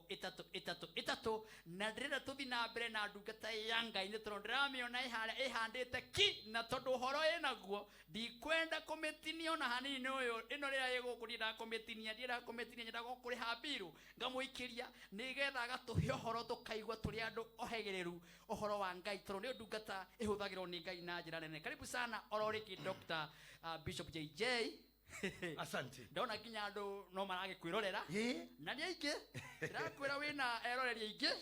ĩtatũ ĩtatũ. Na ndĩrenda tũthiĩ na mbere na ndungata ya Ngai, nĩ tondũ ndĩramĩona ĩharĩa ĩhandĩte ki, na tondũ ũhoro ĩnaguo ndikwenda kũmĩtinia ona hanini. Nĩ ũyũ ĩno rĩrĩa ĩgũkũ, ndiendaga kũmĩtinia, ndiendaga kũmĩtinia, nyendaga kũrĩha mbiru ngamũikĩria nĩgetha agatũhe ũhoro tũkaigua tũrĩ andũ ohegĩrĩru ũhoro wa Ngai, tondũ nĩ ndungata ĩhũthagĩrwo nĩ Ngai na Na njĩra nene. Karibu sana oro rĩngĩ Dr. Bishop JJ. Asante. Ndona nginya andũ no maragĩkwĩrorera na nĩ aingĩ, ndĩrakwĩra wĩna eroreri aingĩ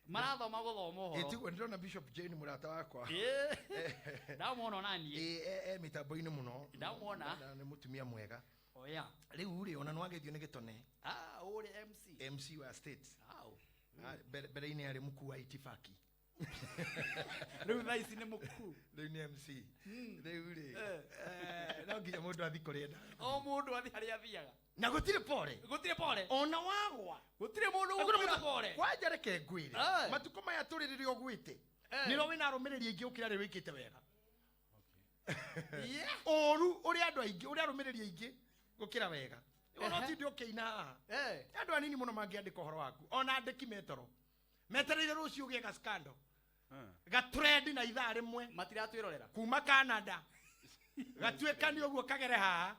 marathoma gũthoma ũhoro. Ĩtiguo ndĩrona Bishop Jane mũrata wakwa. Ĩĩ. Ndamuona ona niĩ. Ĩ, e mĩtambo-inĩ mũno. Ndamuona. Na nĩ mũtumia mwega. Oya. Rĩu rĩ, ona nĩwagethio nĩ gĩtone. Ah, ũrĩa MC. MC wa States. Au. Ah, mbere-inĩ arĩ mkuu wa itifaki. Rĩu thaa ici nĩ mũkuu. Rĩu nĩ MC. Rĩu rĩ, no nginya mũndũ athi kũrĩa endaga. O mũndũ athi harĩa athiaga. Na gũtirĩ pore. Gũtirĩ pore. Ona wagwa. Gũtirĩ mũndũ Hakuna ũgũkwĩra mũndũ- pore. Kwanja reke ngwĩre. Matukũ maya tũrĩ rĩrĩa ũgwĩte. Nĩro wĩna arũmĩrĩri aingĩ gũkĩra rĩrĩa wĩkĩte wega. Ũru ũrĩa andũ aingĩ, ũrĩa arũmĩrĩri aingĩ gũkĩra wega. Ona ũtinde ũkĩina haha. Andũ anini mũno mangĩandĩka ũhoro waku. Ona andĩki metoro. Metereire rũciũ ũgĩe ga scandal. Ga trend na ithaa rĩmwe. Matiratwĩrorera. Kuma Canada. Gatuĩkani ũguo kagere haha.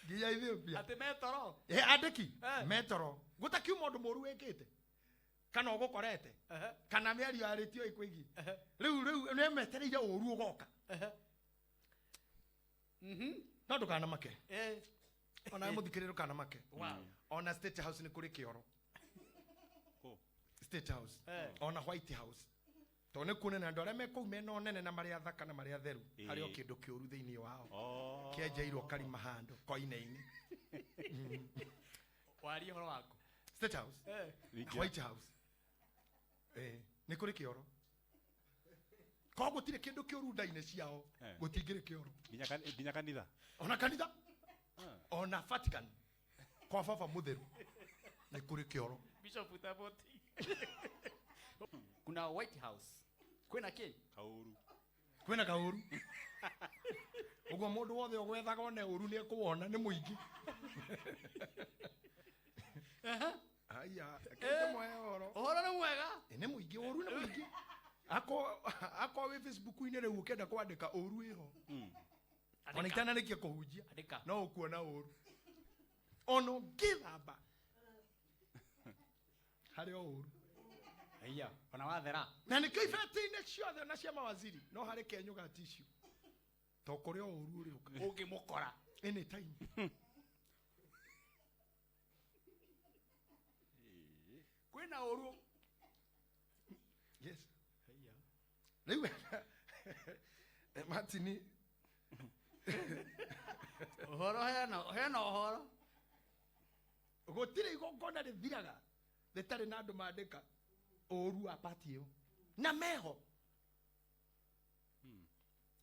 Nginya Ethiopia. Atĩ metoro. Andĩki metoro. Gũtakiuma ũndũ mũru wĩkĩte. Kana ũgũkorete. Kana mĩario yarĩtio ĩkwĩgiĩ. Rĩu nĩ metereire ũru ũgoka. No ndũkanamake. Ona mũthikĩrĩria ndũkanamake. Wow. Ona State House nĩ kũrĩ kĩoro. State House. Ona White House. Tondũ nĩ kuonania andũ arĩa me kũu mena ũnene na marĩa athaka na marĩa atheru. Harĩ o kĩndũ kĩũru thĩinĩ wao. Kĩenjeirwo karima handũ koine-inĩ. Warie ũhoro waku. State House. White House. Nĩ kũrĩ kĩoro. Koguo gũtirĩ kĩndũ kĩũru nda-inĩ ciao. Gũtingĩrĩ kĩoro. Nginya kanitha. Ona kanitha. Ona Vatican. Kwa baba mũtheru. Nĩ kũrĩ kĩoro. Bishop Utaboti. Kuna White House. Kwĩna kĩ? Kaũru. Kwĩna kaũru. Ũguo mũndũ wothe ũgwethaga one ũru nĩ ekũwona, nĩ mũingĩ. Aya, kĩndũ ũhoro. Ũhoro nĩ mwega? Nĩ mũingĩ, ũru nĩ mũingĩ. Ako wĩ Facebook-inĩ rĩu ũkĩenda kwandĩka ũru wĩho. Ona itanarĩkia kũhunjia. Andĩka. No ũkuona ũru. Ona ũngĩthamba. Harĩ o ũru. Aya, ona wathera. Na nĩkĩo ibeti-inĩ ciothe na cia mawaziri no harĩ kenyũ ga tissue. To kũrĩ o ũru ũrĩũka. Ũngĩmũkora. Anytime. Kwĩna ũru. Yes. Rĩu Martin Ũhoro hena ũhoro. Gũtirĩ igongona rĩthiraga rĩtarĩ na andũ mandĩka ũru wa party ĩyo. Na meho.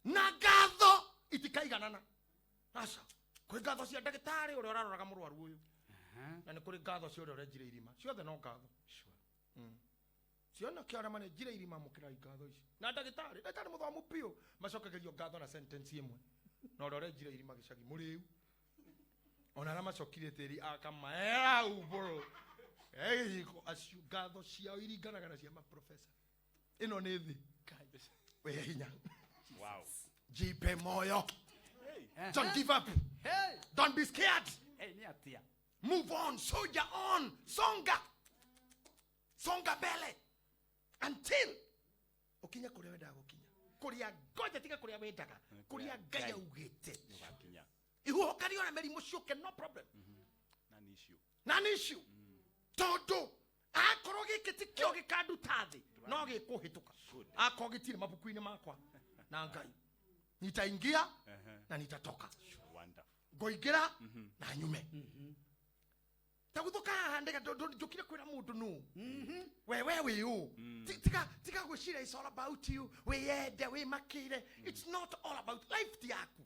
Na ngatho itikaiganana. Aca. Kwĩ ngatho cia ndagĩtarĩ ũrĩa ũraroraga mũrwaru ũyũ. Na nĩ kũrĩ ngatho cia ũrĩa ũrenjire irima. Ciothe no ngatho. Ciona kĩarĩa marenjire irima mũkĩrai ngatho ici. Na ndagĩtarĩ, ndagĩtarĩ mũthomu biũ, macokagĩrio ngatho na sentence ĩmwe. Na ũrĩa ũrenjire irima gĩcagi mũrĩu. Ona arĩa macokire tĩri akamaera umbũrũ. Gĩciko acio ngatho ciao iringanaga na cia maprofesa. Ĩno nĩ thĩ. Wĩ hinya. Wow. Jipe moyo. Don't give up. Hey. Don't be scared. Hey, nĩ atĩa? Move on, soldier on, songa. Songa mbele. Until ukinye kũrĩa wendaga gũkinya. Kũrĩa ngoja tiga kũrĩa wendaga. Kũrĩa Ngai augĩte. Nĩũgakinya. Ihuhũkanio na mĩrimũ ciũke, no problem. Na nĩ issue. Na nĩ issue. Tondũ akorwo gĩkĩ ti kĩo gĩkanduta thĩ, no gĩkũhĩtũka. Akorwo gĩtirĩ mabuku-inĩ makwa na Ngai. Nitaingia na nitatoka. Wonderful. Ngoingĩra na nyume. Ta gũthũka haha ndĩga njũkire kwĩra mũndũ nũ. We wĩ ũ. Tiga gwĩciria it's all about you. Wĩyende, wĩmakĩre. It's not all about life ti yaku.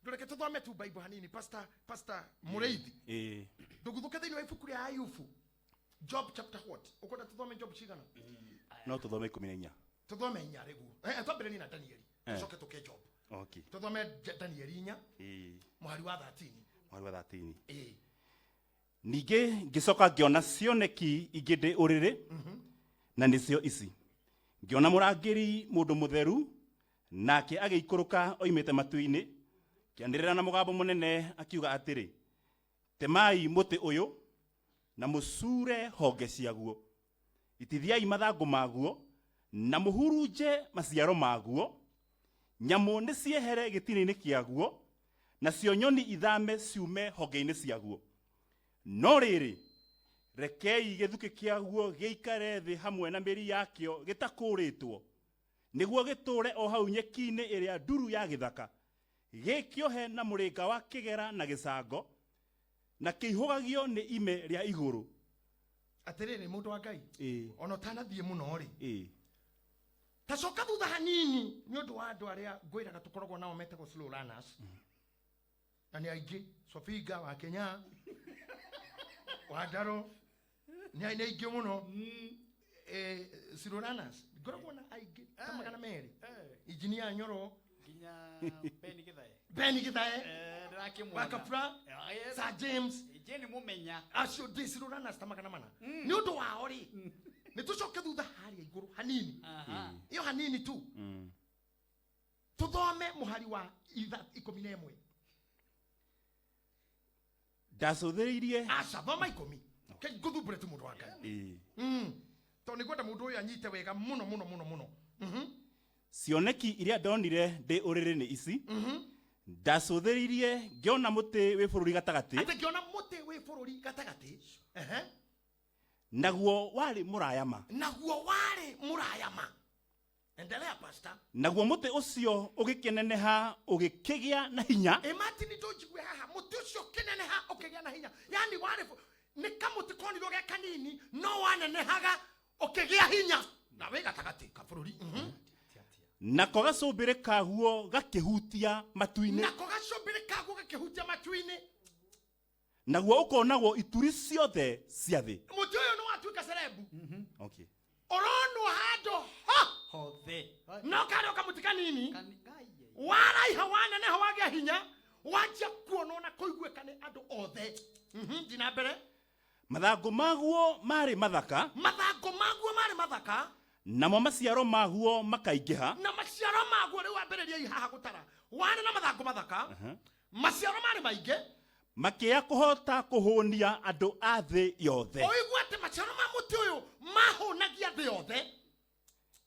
Ndũreke tũthome tu Bible hanini, Pastor Mũrĩithi. Ndũguthũke thĩinĩ wa ibuku rĩa Ayubu. Job chapter what? Ũkwenda tũthome Job cigana? No tũthome ikũmi na inya. Tũthome inya rĩguo. Twambĩrĩrie na Danieli. Tũcoke tũke Job. Tũthome Danieli inya. Mũhari wa 13. Mũhari wa 13. Ningĩ ngĩcoka ngĩona cioneki ingĩ ndĩ ũrĩrĩ, na nĩcio ici. Ngĩona mũrangĩri mũndũ mũtheru, nake agĩikũrũka oimĩte matu-inĩ, kĩanĩrĩra na mũgambo mũnene akiuga atĩrĩ, temai mũtĩ ũyũ na mũcure honge ciaguo, itithiai mathangũ maguo, Na mũhurunje maciaro maguo. Nyamũ nĩ ciehere gĩtina-inĩ kĩaguo, nacio nyoni ithame ciume honge-inĩ ciaguo. No rĩrĩ, rekei gĩthukĩ kĩaguo gĩikare thĩ hamwe na mĩri yakĩo gĩtakũrĩtwo, nĩguo gĩtũũre o hau nyeki-inĩ ĩrĩa nduru ya gĩthaka, gĩkĩohe na mũrĩnga wa kĩgera na gĩcango, na kĩihũgagio nĩ ime rĩa igũrũ. Atĩrĩrĩ, mũndũ wa Ngai, Ĩĩ. ona ũtanathiĩ mũno rĩ, Ĩĩ. Ta coka thutha hanini nĩ ũndũ wa andũ arĩa ngwĩraga tũkoragwo nao metagwo slow learners, na nĩ aingĩ. Sofiga wa Kenya, wa Ndaro, nĩ aingĩ mũno. Slow learners ngoragwo na aingĩ ta 200. Injinia Nyoro, Nginya Ben Githae. Ben Githae. Ndĩrakĩmuona. Wa Kabura, Sir James. Jane Mumenya. Acio ndĩ slow learners ta 400. Nĩ ũndũ wao rĩ, nĩ tũcoke thutha harĩa igũrũ hanini. Iyo hanini tu. Tuthome mũhari wa 11. Ndacũthĩrĩirie. Aca, thoma 10. Ke ngũthumbũre tu, mũndũ wa Ngai. Ĩĩ. Tondũ nĩngwenda mũndũ ũyũ anyite wega mũno mũno mũno mũno. Cioneki iria ndonire ndĩ ũrĩrĩ nĩ ici. Ndacũthĩrĩirie ngĩona mũtĩ wĩ bũrũri gatagatĩ. Atĩ ngĩona mũtĩ wĩ bũrũri gatagatĩ. Ehe. Naguo warĩ mũraya ma. Naguo warĩ mũraya ma. Endelea, pastor. Naguo mũtĩ ũcio ũgĩkĩneneha, ũgĩkĩgĩa na hinya. Ĩ Martin, ndũnjigue haha. Mũtĩ ũcio ũkĩneneha, ũkĩgĩa na hinya, yani warĩ nĩ kamũtĩ konirwo ge kanini, no wanenehaga ũkĩgĩa hinya na wĩ gatagatĩ ka bũrũri. Nako gacũmbĩrĩ kaguo gakĩhutia matu-inĩ. Nako gacũmbĩrĩ kaguo gakĩhutia matu-inĩ. Naguo ũkonagwo ituri ciothe cia thĩ. Mũtĩ ũyũ nĩ watuĩka celeb. Ũronwo handũ ho Hothe. No karĩ o kamũtĩ kanini. Ngai. Waraiha, waneneha, wagĩa hinya, wanjia kuonwo na kũiguĩka nĩ andũ othe. Thiĩ na mbere. Mathangũ maguo marĩ mathaka. Mathangũ maguo marĩ mathaka. Namo maciaro maguo makaingĩha. Na maciaro maguo rĩu wambĩrĩria haha gũtara, warĩ na mathangũ mathaka, maciaro marĩ maingĩ. Makĩya kũhota kũhũnia andũ a thĩ yothe. Ũigue atĩ maciaro ma mũtĩ ũyũ mahũnagia thĩ yothe.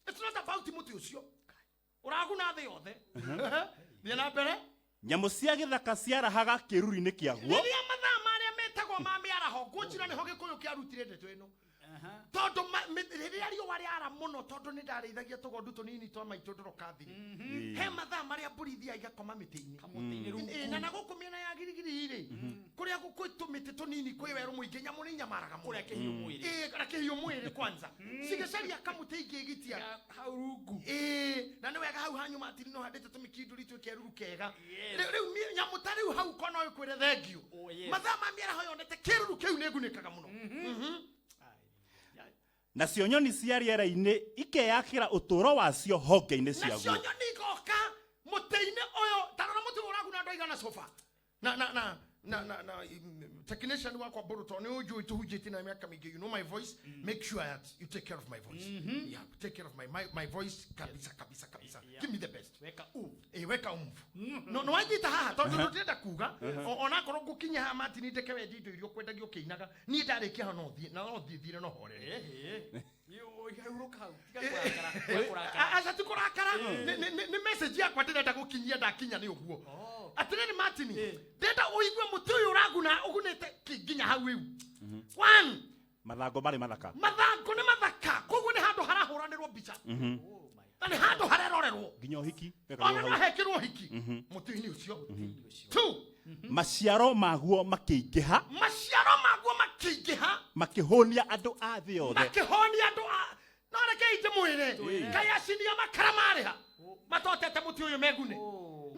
It's not about mũtĩ ũcio ũraguna thĩ yothe. Thiĩ na mbere. Nyamũ cia gĩthaka ciarahaga kĩruru-inĩ kĩaguo. Rĩrĩa mathaa marĩa metagwo ma mĩaraho, ngũnjira nĩho Gĩkũyũ kĩarutire ndeto ĩno, tondũ rĩrĩa riũa rĩara mũno, tondũ nĩ ndarĩithagia tũgondu tũnini twa maitũ ndorokathiri, he mathaa marĩa mbũri ithiaga igakoma mĩtĩ-inĩ. Kamũtĩ-inĩ rungu. Ĩ, na gũkũ mĩena ya Girigiri rĩ, kũrĩa kwĩ tũmĩtĩ tũnini, kwĩ werũ mũingĩ, nyamũ nĩ inyamaraga mũno. Kũrĩa kĩhiũ mwĩrĩ. Ĩ, kũrĩa kĩhiũ mwĩrĩ kwanza, cigĩcaria kamũtĩ ingĩgitia Hau rungu. Ĩ, na nĩ wega hau hanyu matiri no handĩte tũmĩkindũri twĩ kĩruru kega. Yes. Rĩu nyamũ ta rĩu hau ko no ĩkwĩre thengiũ. Oh, yes. Mathaa ma mĩaraho yonete kĩruru kĩu nĩ ĩgunĩkaga mũno. Nacio nyoni cia rĩera-inĩ ikeyakĩra ũtũũro wacio honge-inĩ Nacio ciaguo. nyoni igoka mũtĩ-inĩ ũyũ. Tarora mũtĩ ũyũ ũraguna andũ aigana sofa na technician wakwa Boruto, nĩ ũnjũĩ, tũhunjĩtie na mĩaka mĩingĩ. You know my voice. Make sure that you take care of my voice. Yeah, take care of my voice kabisa kabisa kabisa. Give me the best. Weka u. Ĩ, weka umvu no no wanjita haha tondũ ndũtirenda kuga. Onakorwo ngũkinya haha, Martin, ndeke wendi indo iria ũkwendagia ũkĩinaga, niĩ ndarĩkia haha no thiĩ na no thiĩ thire no horere. Hurũka hau. Tiga kũrakara. Tiga kũrakara. Aca, ti kũrakara. Nĩ message yakwa ndĩrenda gũkinyia, ndakinya nĩ ũguo. Atĩrĩrĩ Martin, ndĩrenda ũigue mũtĩ ũyũ ũraguna ũgunĩte nginya hau rĩu. One, Mathangũ marĩ mathaka. Mathangũ nĩ mathaka, koguo nĩ handũ harahũranĩrwo mbica na nĩ handũ harerorerwo. Nginya ũhiki wekagwo Ona no hau. hekĩrwo hiki mũtĩ-inĩ ũcio. Two, Maciaro maguo makĩingĩha. Maciaro maguo makĩingĩha. Makĩhũnia andũ a thĩ yothe. Makĩhonia andũ a no rekei ndĩmwĩre, ngai acinia makara marĩha matotete mũtĩ ũyũ megune,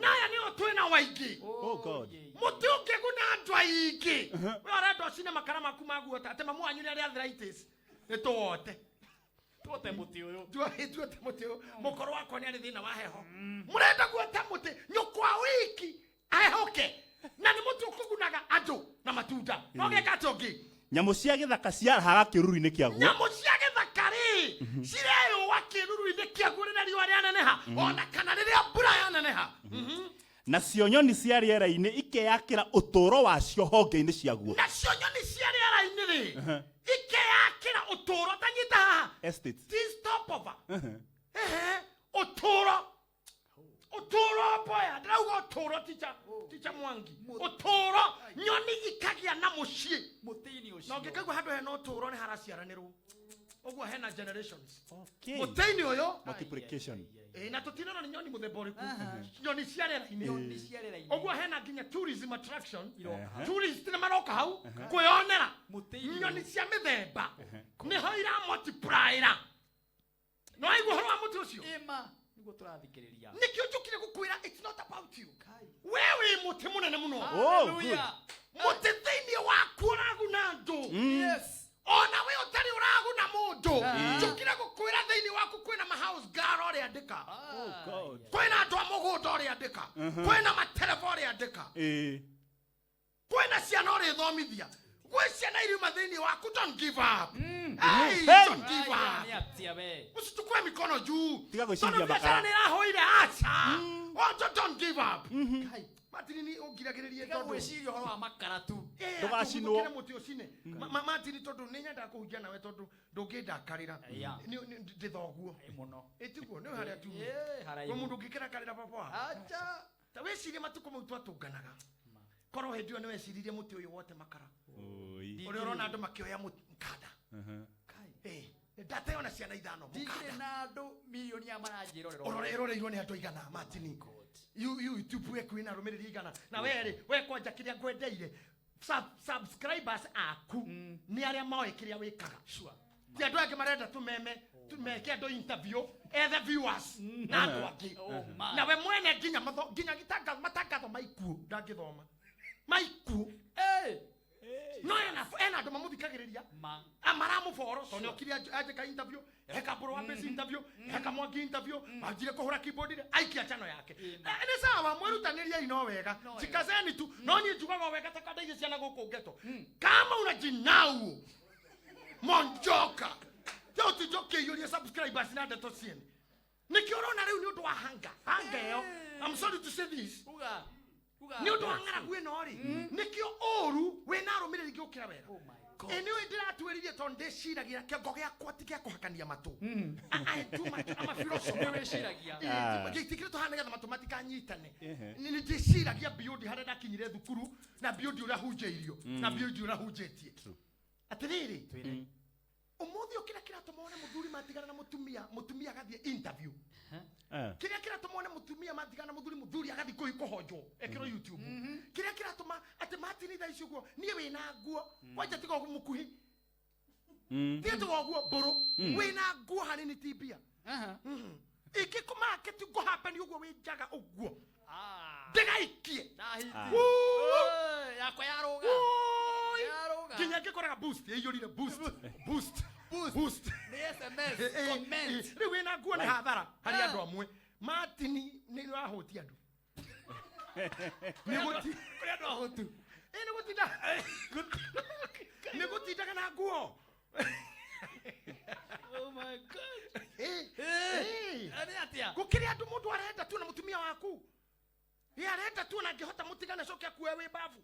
na aya nĩo twĩ na waingĩ. Oh God. Mũtĩ ũngĩguna andũ aingĩ, we ũrenda ũcine makara maku maguota atĩ mamu wanyu nĩ arĩ arthritis, nĩ tũwote. Tuote mũtĩ ũyũ. Tuote mũtĩ ũyũ. Mũkoro wakwa nĩ arĩ thĩna wa heho, mũrenda guota mũtĩ nyũkwa wiki ahehoke, na nĩ mũtĩ ũkũgunaga andũ na matunda no gĩka atĩ ũngĩ. Nyamũ cia gĩthaka ciarahaga kĩruru-inĩ kĩaguo. Nyamũ cia gĩthaka rĩ, cireyũa kĩruru-inĩ kĩaguo rĩrĩa riũa rĩaneneha ona kana rĩrĩa mbura yaneneha. Nacio nyoni cia rĩera-inĩ ikeyakĩra ũtũũro wacio honge-inĩ ciaguo. Nacio nyoni cia rĩera-inĩ rĩ, ikeyakĩra ũtũũro. Ũtũũro tanyita haha. Estate. Ti stopover. Ehe, ũtũũro. Ũtũũro boya, ndĩrauga ũtũũro ticha, ticha Mwangi. Ũtũũro, nyoni ikagĩa na mũciĩ. Mũtĩ-inĩ Na ũcio. ũngĩkaigua handũ hena ũtũũro nĩ haraciaranĩrwo. Ũguo hena generations. Okay. Mũtĩ-inĩ ũyũ, Multiplication. ĩ, na tũtinona nĩ nyoni mũthemba ũrĩkũ. Nyoni cia rĩera-inĩ. Nyoni cia rĩera-inĩ. Ũguo hena nginya tourism attraction. Iroka. Tourist nĩ maroka hau kwĩyonera Mũtĩ-inĩ nyoni ũyũ. cia mĩthemba nĩho iramultiplyra. No waigua ũhoro wa mũtĩ ũcio? Ĩma nĩguo tũrathikĩrĩria. Nĩkĩo njũkire gũkwĩra it's not about you. Kai. We wĩ mũtĩ mũnene mũno. Oh, good. Hallelujah. Mũtĩ thĩinĩ waku ũraguna andũ. Yes. Ona we ũtarĩ ũraguna mũndũ. Ah. Njũkire gũkwĩra thĩinĩ waku kwĩna ma house girl ũrĩandĩka. Ah, God. Kwĩna andũ a mũgũnda ũrĩandĩka. Kwĩna matereba ũrĩandĩka. Eh. Kwĩna ciana ũrĩthomithia. Gwĩ ciana iriuma thĩinĩ waku, don't give up. Hey, Hey. don't give Aya, up. nĩ atĩa we? Usichukue mikono juu. Tiga gwĩciria Tondũ biacara makara. nĩ ĩrahũire aca. Oh, don't give up. Kai. Martin nĩ ũngiragĩrĩrie Tiga tondũ gwĩciria ũhoro wa makara tu. Eh, Ndũgacinwo. atũguthũkĩre mũtĩ ũcine. Martin tondũ nĩ nyendaga kũhunjia nawe tondũ ndũngĩndakarĩra. Yeah. Ndĩ thoguo. Ĩ mũno. Ĩtiguo nĩ harĩa tumire. Ĩ, haraihu. Kwĩ mũndũ ũngĩkĩrakarĩra baba. Acha. Ta wĩcirie matukũ mau twatũnganaga. Korwo hĩndĩ ĩyo nĩ weciririe mũtĩ ũyũ wote makara. Oi. Ũrĩa ũrona andũ makĩoya mũkanda. Kai. Eh, ndateo na ciana ithano Ndigire mũkanda. na andũ milioni aya maranjĩrorera. Ũrore ĩroreirwo nĩ andũ aigana Martin. YouTube yaku ĩna arũmĩrĩri aigana. Na we rĩ, we kwanja kĩrĩa ngwendeire. Subscribers aku nĩ arĩa moĩ kĩrĩa wĩkaga. Sure. Ti andũ angĩ marenda tũmeme, tumeke andũ interview, ethe viewers na andũ angĩ. Oh, my. Na we mwene nginya nginya matangatho maikuũ ndangĩthoma. Maikuũ. Hey. No ena andũ mamũthikagĩrĩria. Ma. Amaramũboro tondũ nĩokire anjĩka interview, eka Mbũrũ wa Mbĩci interview, eka Mwangi interview, anjire kũhũra keyboard rĩ, aikia channel yake. Nĩ sawa, mwĩrutanĩriei no wega. No wega. Jikazeni tu. No niĩ njugaga o wega ta kandaige ciana gũkũ ghetto. Kama unajinau monjoka teo tijoke iyũrie subscribers na ndeto ciene. Nĩkĩo ũrona rĩu nĩ ũndũ wa hanga hanga ĩyo. I'm sorry to say this. Uga. Uga. Nĩ ũndũ wa ng'aragu ĩno rĩ, nĩkĩo ũru wĩna arũmĩrĩri gũkĩra wega. Oh my God. Ĩ nĩũĩ ndĩratuĩririe tondũ ndĩciragia kĩongo gĩakwa ti gĩa kũhakania matũ. I do my, I'm a philosopher. Nĩ wĩciragia. Gĩtikĩrĩ tũhana nĩgetha matũ matikanyitane. Ehe. Nĩ ndĩciragia beyond harĩa ndakinyire thukuru na beyond ũrĩa hunjĩirio na beyond ũrĩa hunjĩtie. Atĩrĩrĩ, ũmũthĩ ũkĩra kĩratũma wone mũthuri matigana na mũtumia, mũtumia agathiĩ interview. Eh. Kĩrĩa kĩratũma wone mũtumia matigana na mũthuri, mũthuri agathiĩ kũhonjwo ekĩrwo YouTube. Kĩrĩa kĩratũma atĩ Martin thaa ici ũguo niĩ wĩna nguo kwanja tiga ũguo mũkuhĩ, tiga tiga ũguo mbũrũ, wĩna nguo hanini ti mbia. Aha. Ingĩkũmake ti ngũhapeni ũguo wĩ njaga ũguo Ah. ndĩgaikie. Ndahiti. Woo! Ĩ, yakwa yarũga. Woi! Yarũga. Nginya ngĩkoraga boost ĩiyũrire boost boost boost. Nĩ SMS, comment. Rĩu wĩna nguo nĩ hathara harĩ Ah. andũ amwe. Martin nĩ ũrahũtia andũ. Nĩ Kũrĩ andũ ahũtu. Ĩ, nĩ gũtinda. Nĩ gũtindaga na nguo. Oh my God. Ĩ, Ĩ. ĩ. Nĩ atĩa? Gũkĩrĩ andũ mũndũ arenda tu na mũtumia waku. Ĩ, arenda tu na angĩhota mũtigane coke akue wĩ mbabu.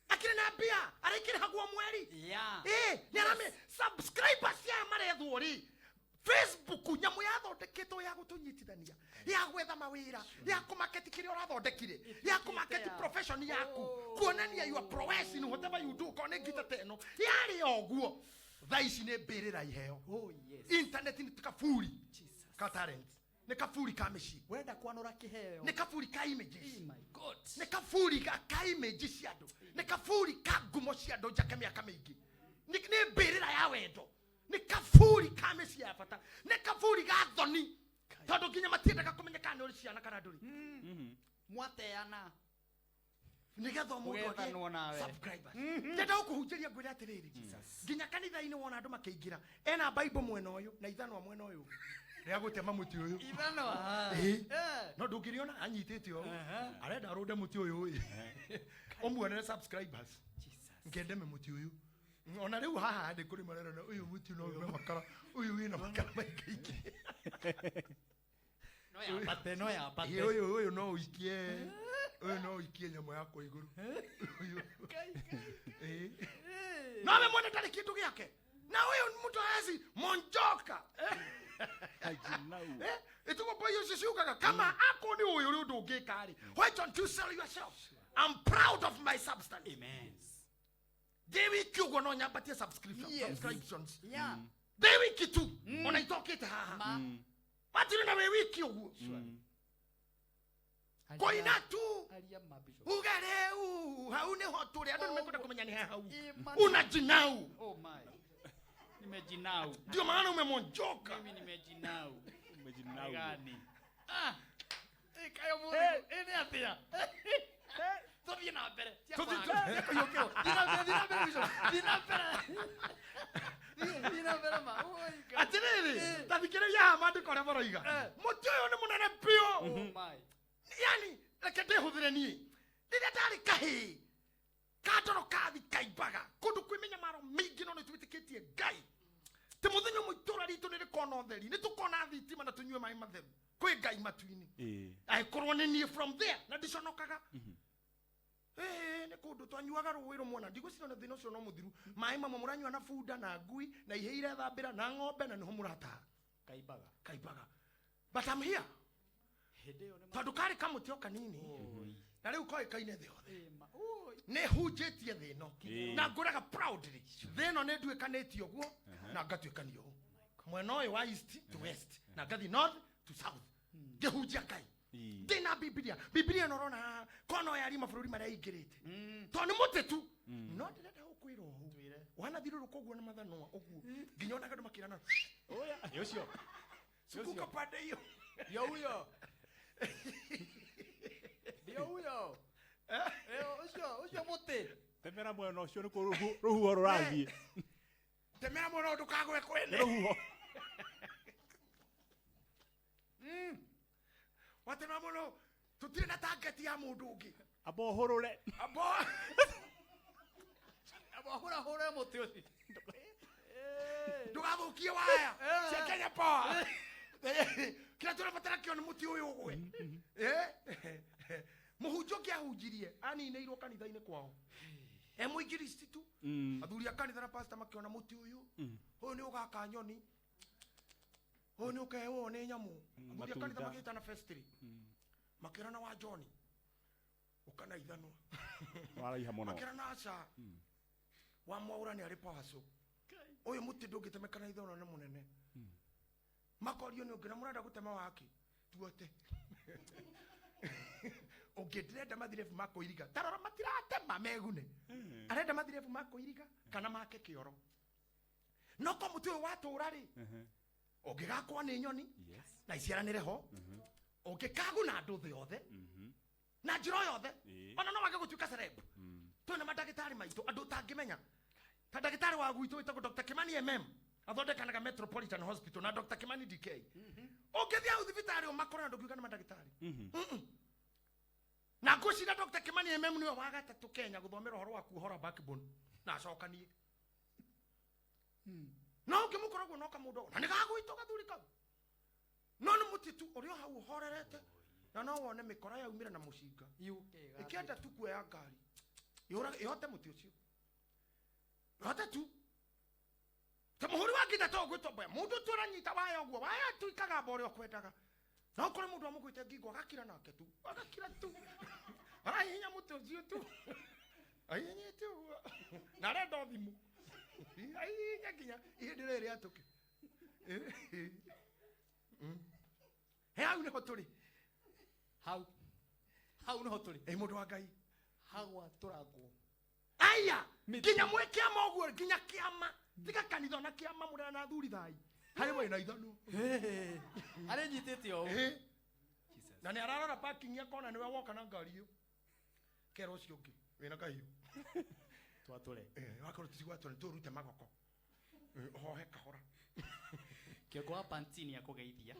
Akĩrĩ na mbia, arĩkĩrĩhagwo mweri. Yeah. Ĩ, nĩ arame subscribers aya marethwo rĩ. Facebook nyamũ yathondeketwo ya gũtũnyitithania, ya gwetha mawĩra, ya kũmarket kĩrĩa ũrathondekire, ya kũmarket profession yaku, kuonania your prowess in whatever you do, korwo nĩ ngita ta ĩno, yarĩ o ũguo. Thaa ici nĩ mbĩrĩra iheo. Oh yes. Internet nĩ kaburi Jesus. ka talent, nĩ kaburi ka mĩciĩ, Wenda kwanũra kĩheo. nĩ kaburi ka images. Oh my God. Nĩ kaburi ka image cia andũ, nĩ kaburi ka ngumo cia andũ njake mĩaka mĩingĩ, nĩ mbĩrĩra ya wendo, nĩ kaburi ka mĩciĩ ya bata, nĩ kaburi ga thoni, tondũ nginya matiendaga kũmenya kana nĩ ũrĩ ciana kana ndũrĩ. Mwateana. Nĩgetha mũndũ agĩe Ũgethanwo nawe. subscribers. Ndĩrenda gũkũhunjĩria ngwĩre atĩrĩrĩ, nginya kanitha-inĩ wona andũ makĩingĩra, ena Bible mwena ũyũ na ithanwa mwena ũyũ rĩa gũtema mũtĩ ũyũ. Ithanwa. Ĩ. Eh. No ndũngĩrĩona anyitĩte ũũ, arenda arũnde mũtĩ ũyũ ĩ, ũmuonere subscribers. Jesus. Ngende mũtĩ ũyũ. Ona rĩu haha nĩ kũrĩ marerona ũyũ mũtĩ no ume makara, ũyũ wĩna makara maingĩ aingĩ. No yambate, no yambate. Ĩ, ũyũ no ũikie, ũyũ no ũikie nyamũ yakwa igũrũ. Ũyũ. Kai, kai. Ĩ. Ĩ. No we mwene ndarĩ kĩndũ gĩake. Na huyu mtu hawezi monjoka. Hajinau. Eh, ituko boy ucio ciugaga kama ako ni uyu ri undu ungika ri. Why don't you sell yourself? I'm proud of my substance. Amen. Ndĩ wiki ũguo no nyambatie subscription, Yes. subscriptions. Yeah. Ndĩ wiki tu ona itokĩte haha. Ma. Matirĩ na wĩ wiki ũguo. Koina tu Aria ma bishop. uge rĩu hau nĩho tũrĩ andũ nĩmekwenda kũmenya nĩ hau. Ima- Unajinau. Oh my. Nimejinau. Ndio maana umemonjoka. Mimi nimejinau. Umejinau. Gani? Ah. Eh, kayo mũndũ. Eh, nĩ atĩa? Tũthiĩ na mbere. Tia Tũthiĩ- kwaga. Tia kũiyũkĩrwo. Thiĩ na mbere, thiĩ na mbere, Bishop. Thiĩ na mbere. Thiĩ na mbere ma. Oi, Ngai. Atirĩrĩ, ta thikĩrĩria haha maandĩko ũrĩa maroiga. Mũtĩ ũyũ nĩ mũnene biũ. Oh my. Yani reke ndĩhũthĩre niĩ. Rĩrĩa ndarĩ kahĩĩ, kandoro kathi kaimbaga kũndũ kwĩ mĩnyamaro mĩingĩ no nĩ twĩtĩkĩtie Ngai. Tĩ mũthenya ũmwe itũũra ritũ nĩ rĩkona ũtheri, nĩ tũkona thitima na tũnyue maĩ matheru. Kwĩ Ngai matu-inĩ. Ĩĩ. Angĩkorwo nĩ niĩ from there na ndiconokaga. Ĩĩ, nĩ kũndũ twanyuaga rũĩ rũmwe na ndigwĩciria ona thĩna ũcio no mũthiru. Maĩ mamwe mũranyua na bunda na ngui na ihĩĩ irethambĩra na ng'ombe na nĩho mũrataha. Kaimbaga. Kaimbaga. But I'm here. Hĩndĩ ĩyo nĩ Tondũ karĩ kamũtĩ o kanini Oi. na rĩu koĩkaine thĩ yothe. Ĩma. Oi. Nĩ hunjĩtie thĩ ĩno Ĩĩ. na ngũraga proudly thĩ ĩno nĩ nduĩkanĩtie ũguo na ngatuĩkania ũũ mwena ũyũ wa east to west na ngathiĩ north to south ngĩhunjia Ngai. Ĩĩ. Ndĩna Bibilia. Bibilia ĩno ũrona haha ko no yarie mabũrũri marĩa ĩingĩrĩte tondũ nĩ mũtĩ tu no ndĩrenda gũkwĩra ũũ wanathiũrũrũka ũguo na mathanwa ũguo nginya onaga andũ makĩrana Oya. Nĩ ũcio. sukuka pande hiyo. Ndio huyo. Ndio huyo. Eh, ũcio ũcio mũtĩ. Temera mwena ũcio nĩkuo rũhuho rũrathiĩ. Temera mwena ũyũ ndũkagwe Nĩ kwene. rũhuho. Watemera mũno tũtirĩ na target ya mũndũ ũngĩ. Amba ũhũrũre. Abo Amba hũra mũtĩ ũcio. ndũgathũkie waya cia Kenya Power. Kĩrĩa tũrabatara kĩo nĩ mũtĩ ũyũ ũgwe. Mũhunjia ũngĩ ahunjirie aninĩirwo kanitha-inĩ kwao e mũinjilisti tu. Athuri a kanitha na pastor makĩona mũtĩ ũyũ ũyũ nĩ ũgaka nyoni ũyũ nĩ ũkehwo nĩ nyamũ. Athuri a kanitha Matunda. magĩtana festiri makĩrana wa John ũkana ithanwa Waraiha mũno. makĩrana aca wa Mwaũra nĩ arĩ pawaco ũyũ mũtĩ ndũngĩtemeka na ithanwa nĩ mũnene. Makorio nĩ ũngĩ na mũrenda gũtema wake tuote ũngĩ ndĩrenda mathirebu ma kũiriga tarora matiratema megune arenda mathirebu ma kũiriga kana make kĩoro no ko mũtĩ ũyũ watũra rĩ ũngĩgakwo nĩ nyoni Yes. na iciaranĩre ho ũngĩkaguna andũ thĩ yothe na njĩra o yothe Ĩĩ. ona no wage gũtuĩka celeb. Twĩna mandagĩtarĩ maitũ andũ ũtangĩmenya ta ndagĩtarĩ wa gwitũ wĩtagwo Dr. Kimani MM athondekanaga Metropolitan Hospital na Dr. Kimani DK. Ũngĩthiĩ hau thibitarĩ ũmakore na ndũngiuga nĩ mandagĩtarĩ. Na ngwĩciria Dr. Kimani MM nĩwe wa gatatũ Kenya gũthomera ũhoro wa kuohora backbone na acokanie no ũngĩmũkora ũguo no kamũndũ na nĩ gagwitũ gathuri kau no nĩ mũtĩ tu ũrĩ o hau ũhorerete na no wone mĩkora yaumĩra na mũcinga ĩkĩenda tu kuoya ngari ĩhote mũtĩ ũcio ĩhote tu ta mũhũri wa ngita to ũgwĩtwo mboya mũndũ tu ũranyita waya ũguo waya tu ikagamba ũrĩa ũkwendaga no ũkore mũndũ amũgwĩte ngingo agakira nake tu agakira tu arahihinya mũtĩ ũcio tu ahihinyĩte ũguo na arenda o thimũ ahihinya nginya ihĩndĩ rĩrĩ rĩatũke. He hau nĩho tũrĩ. Hau. Hau nĩho tũrĩ. Ĩ mũndũ wa Ngai. Hagwatũrangwo. Aya nginya mwĩ kĩama ũguo nginya kĩama tiga kanitha ona kĩama mũrĩa na athuri thai harĩ wĩna ithanwa. Arĩ nyitĩte ũũ. Ĩ. Na nĩ ararora parking akona nĩwe woka na ngari ĩyo kera ũcio ũngĩ wĩna kahiũ. Twatũre. Wakorwo tũtigwatũra nĩ tũrute magoko. Ũhohe kahora. Kĩongo wa pantini akũgeithia.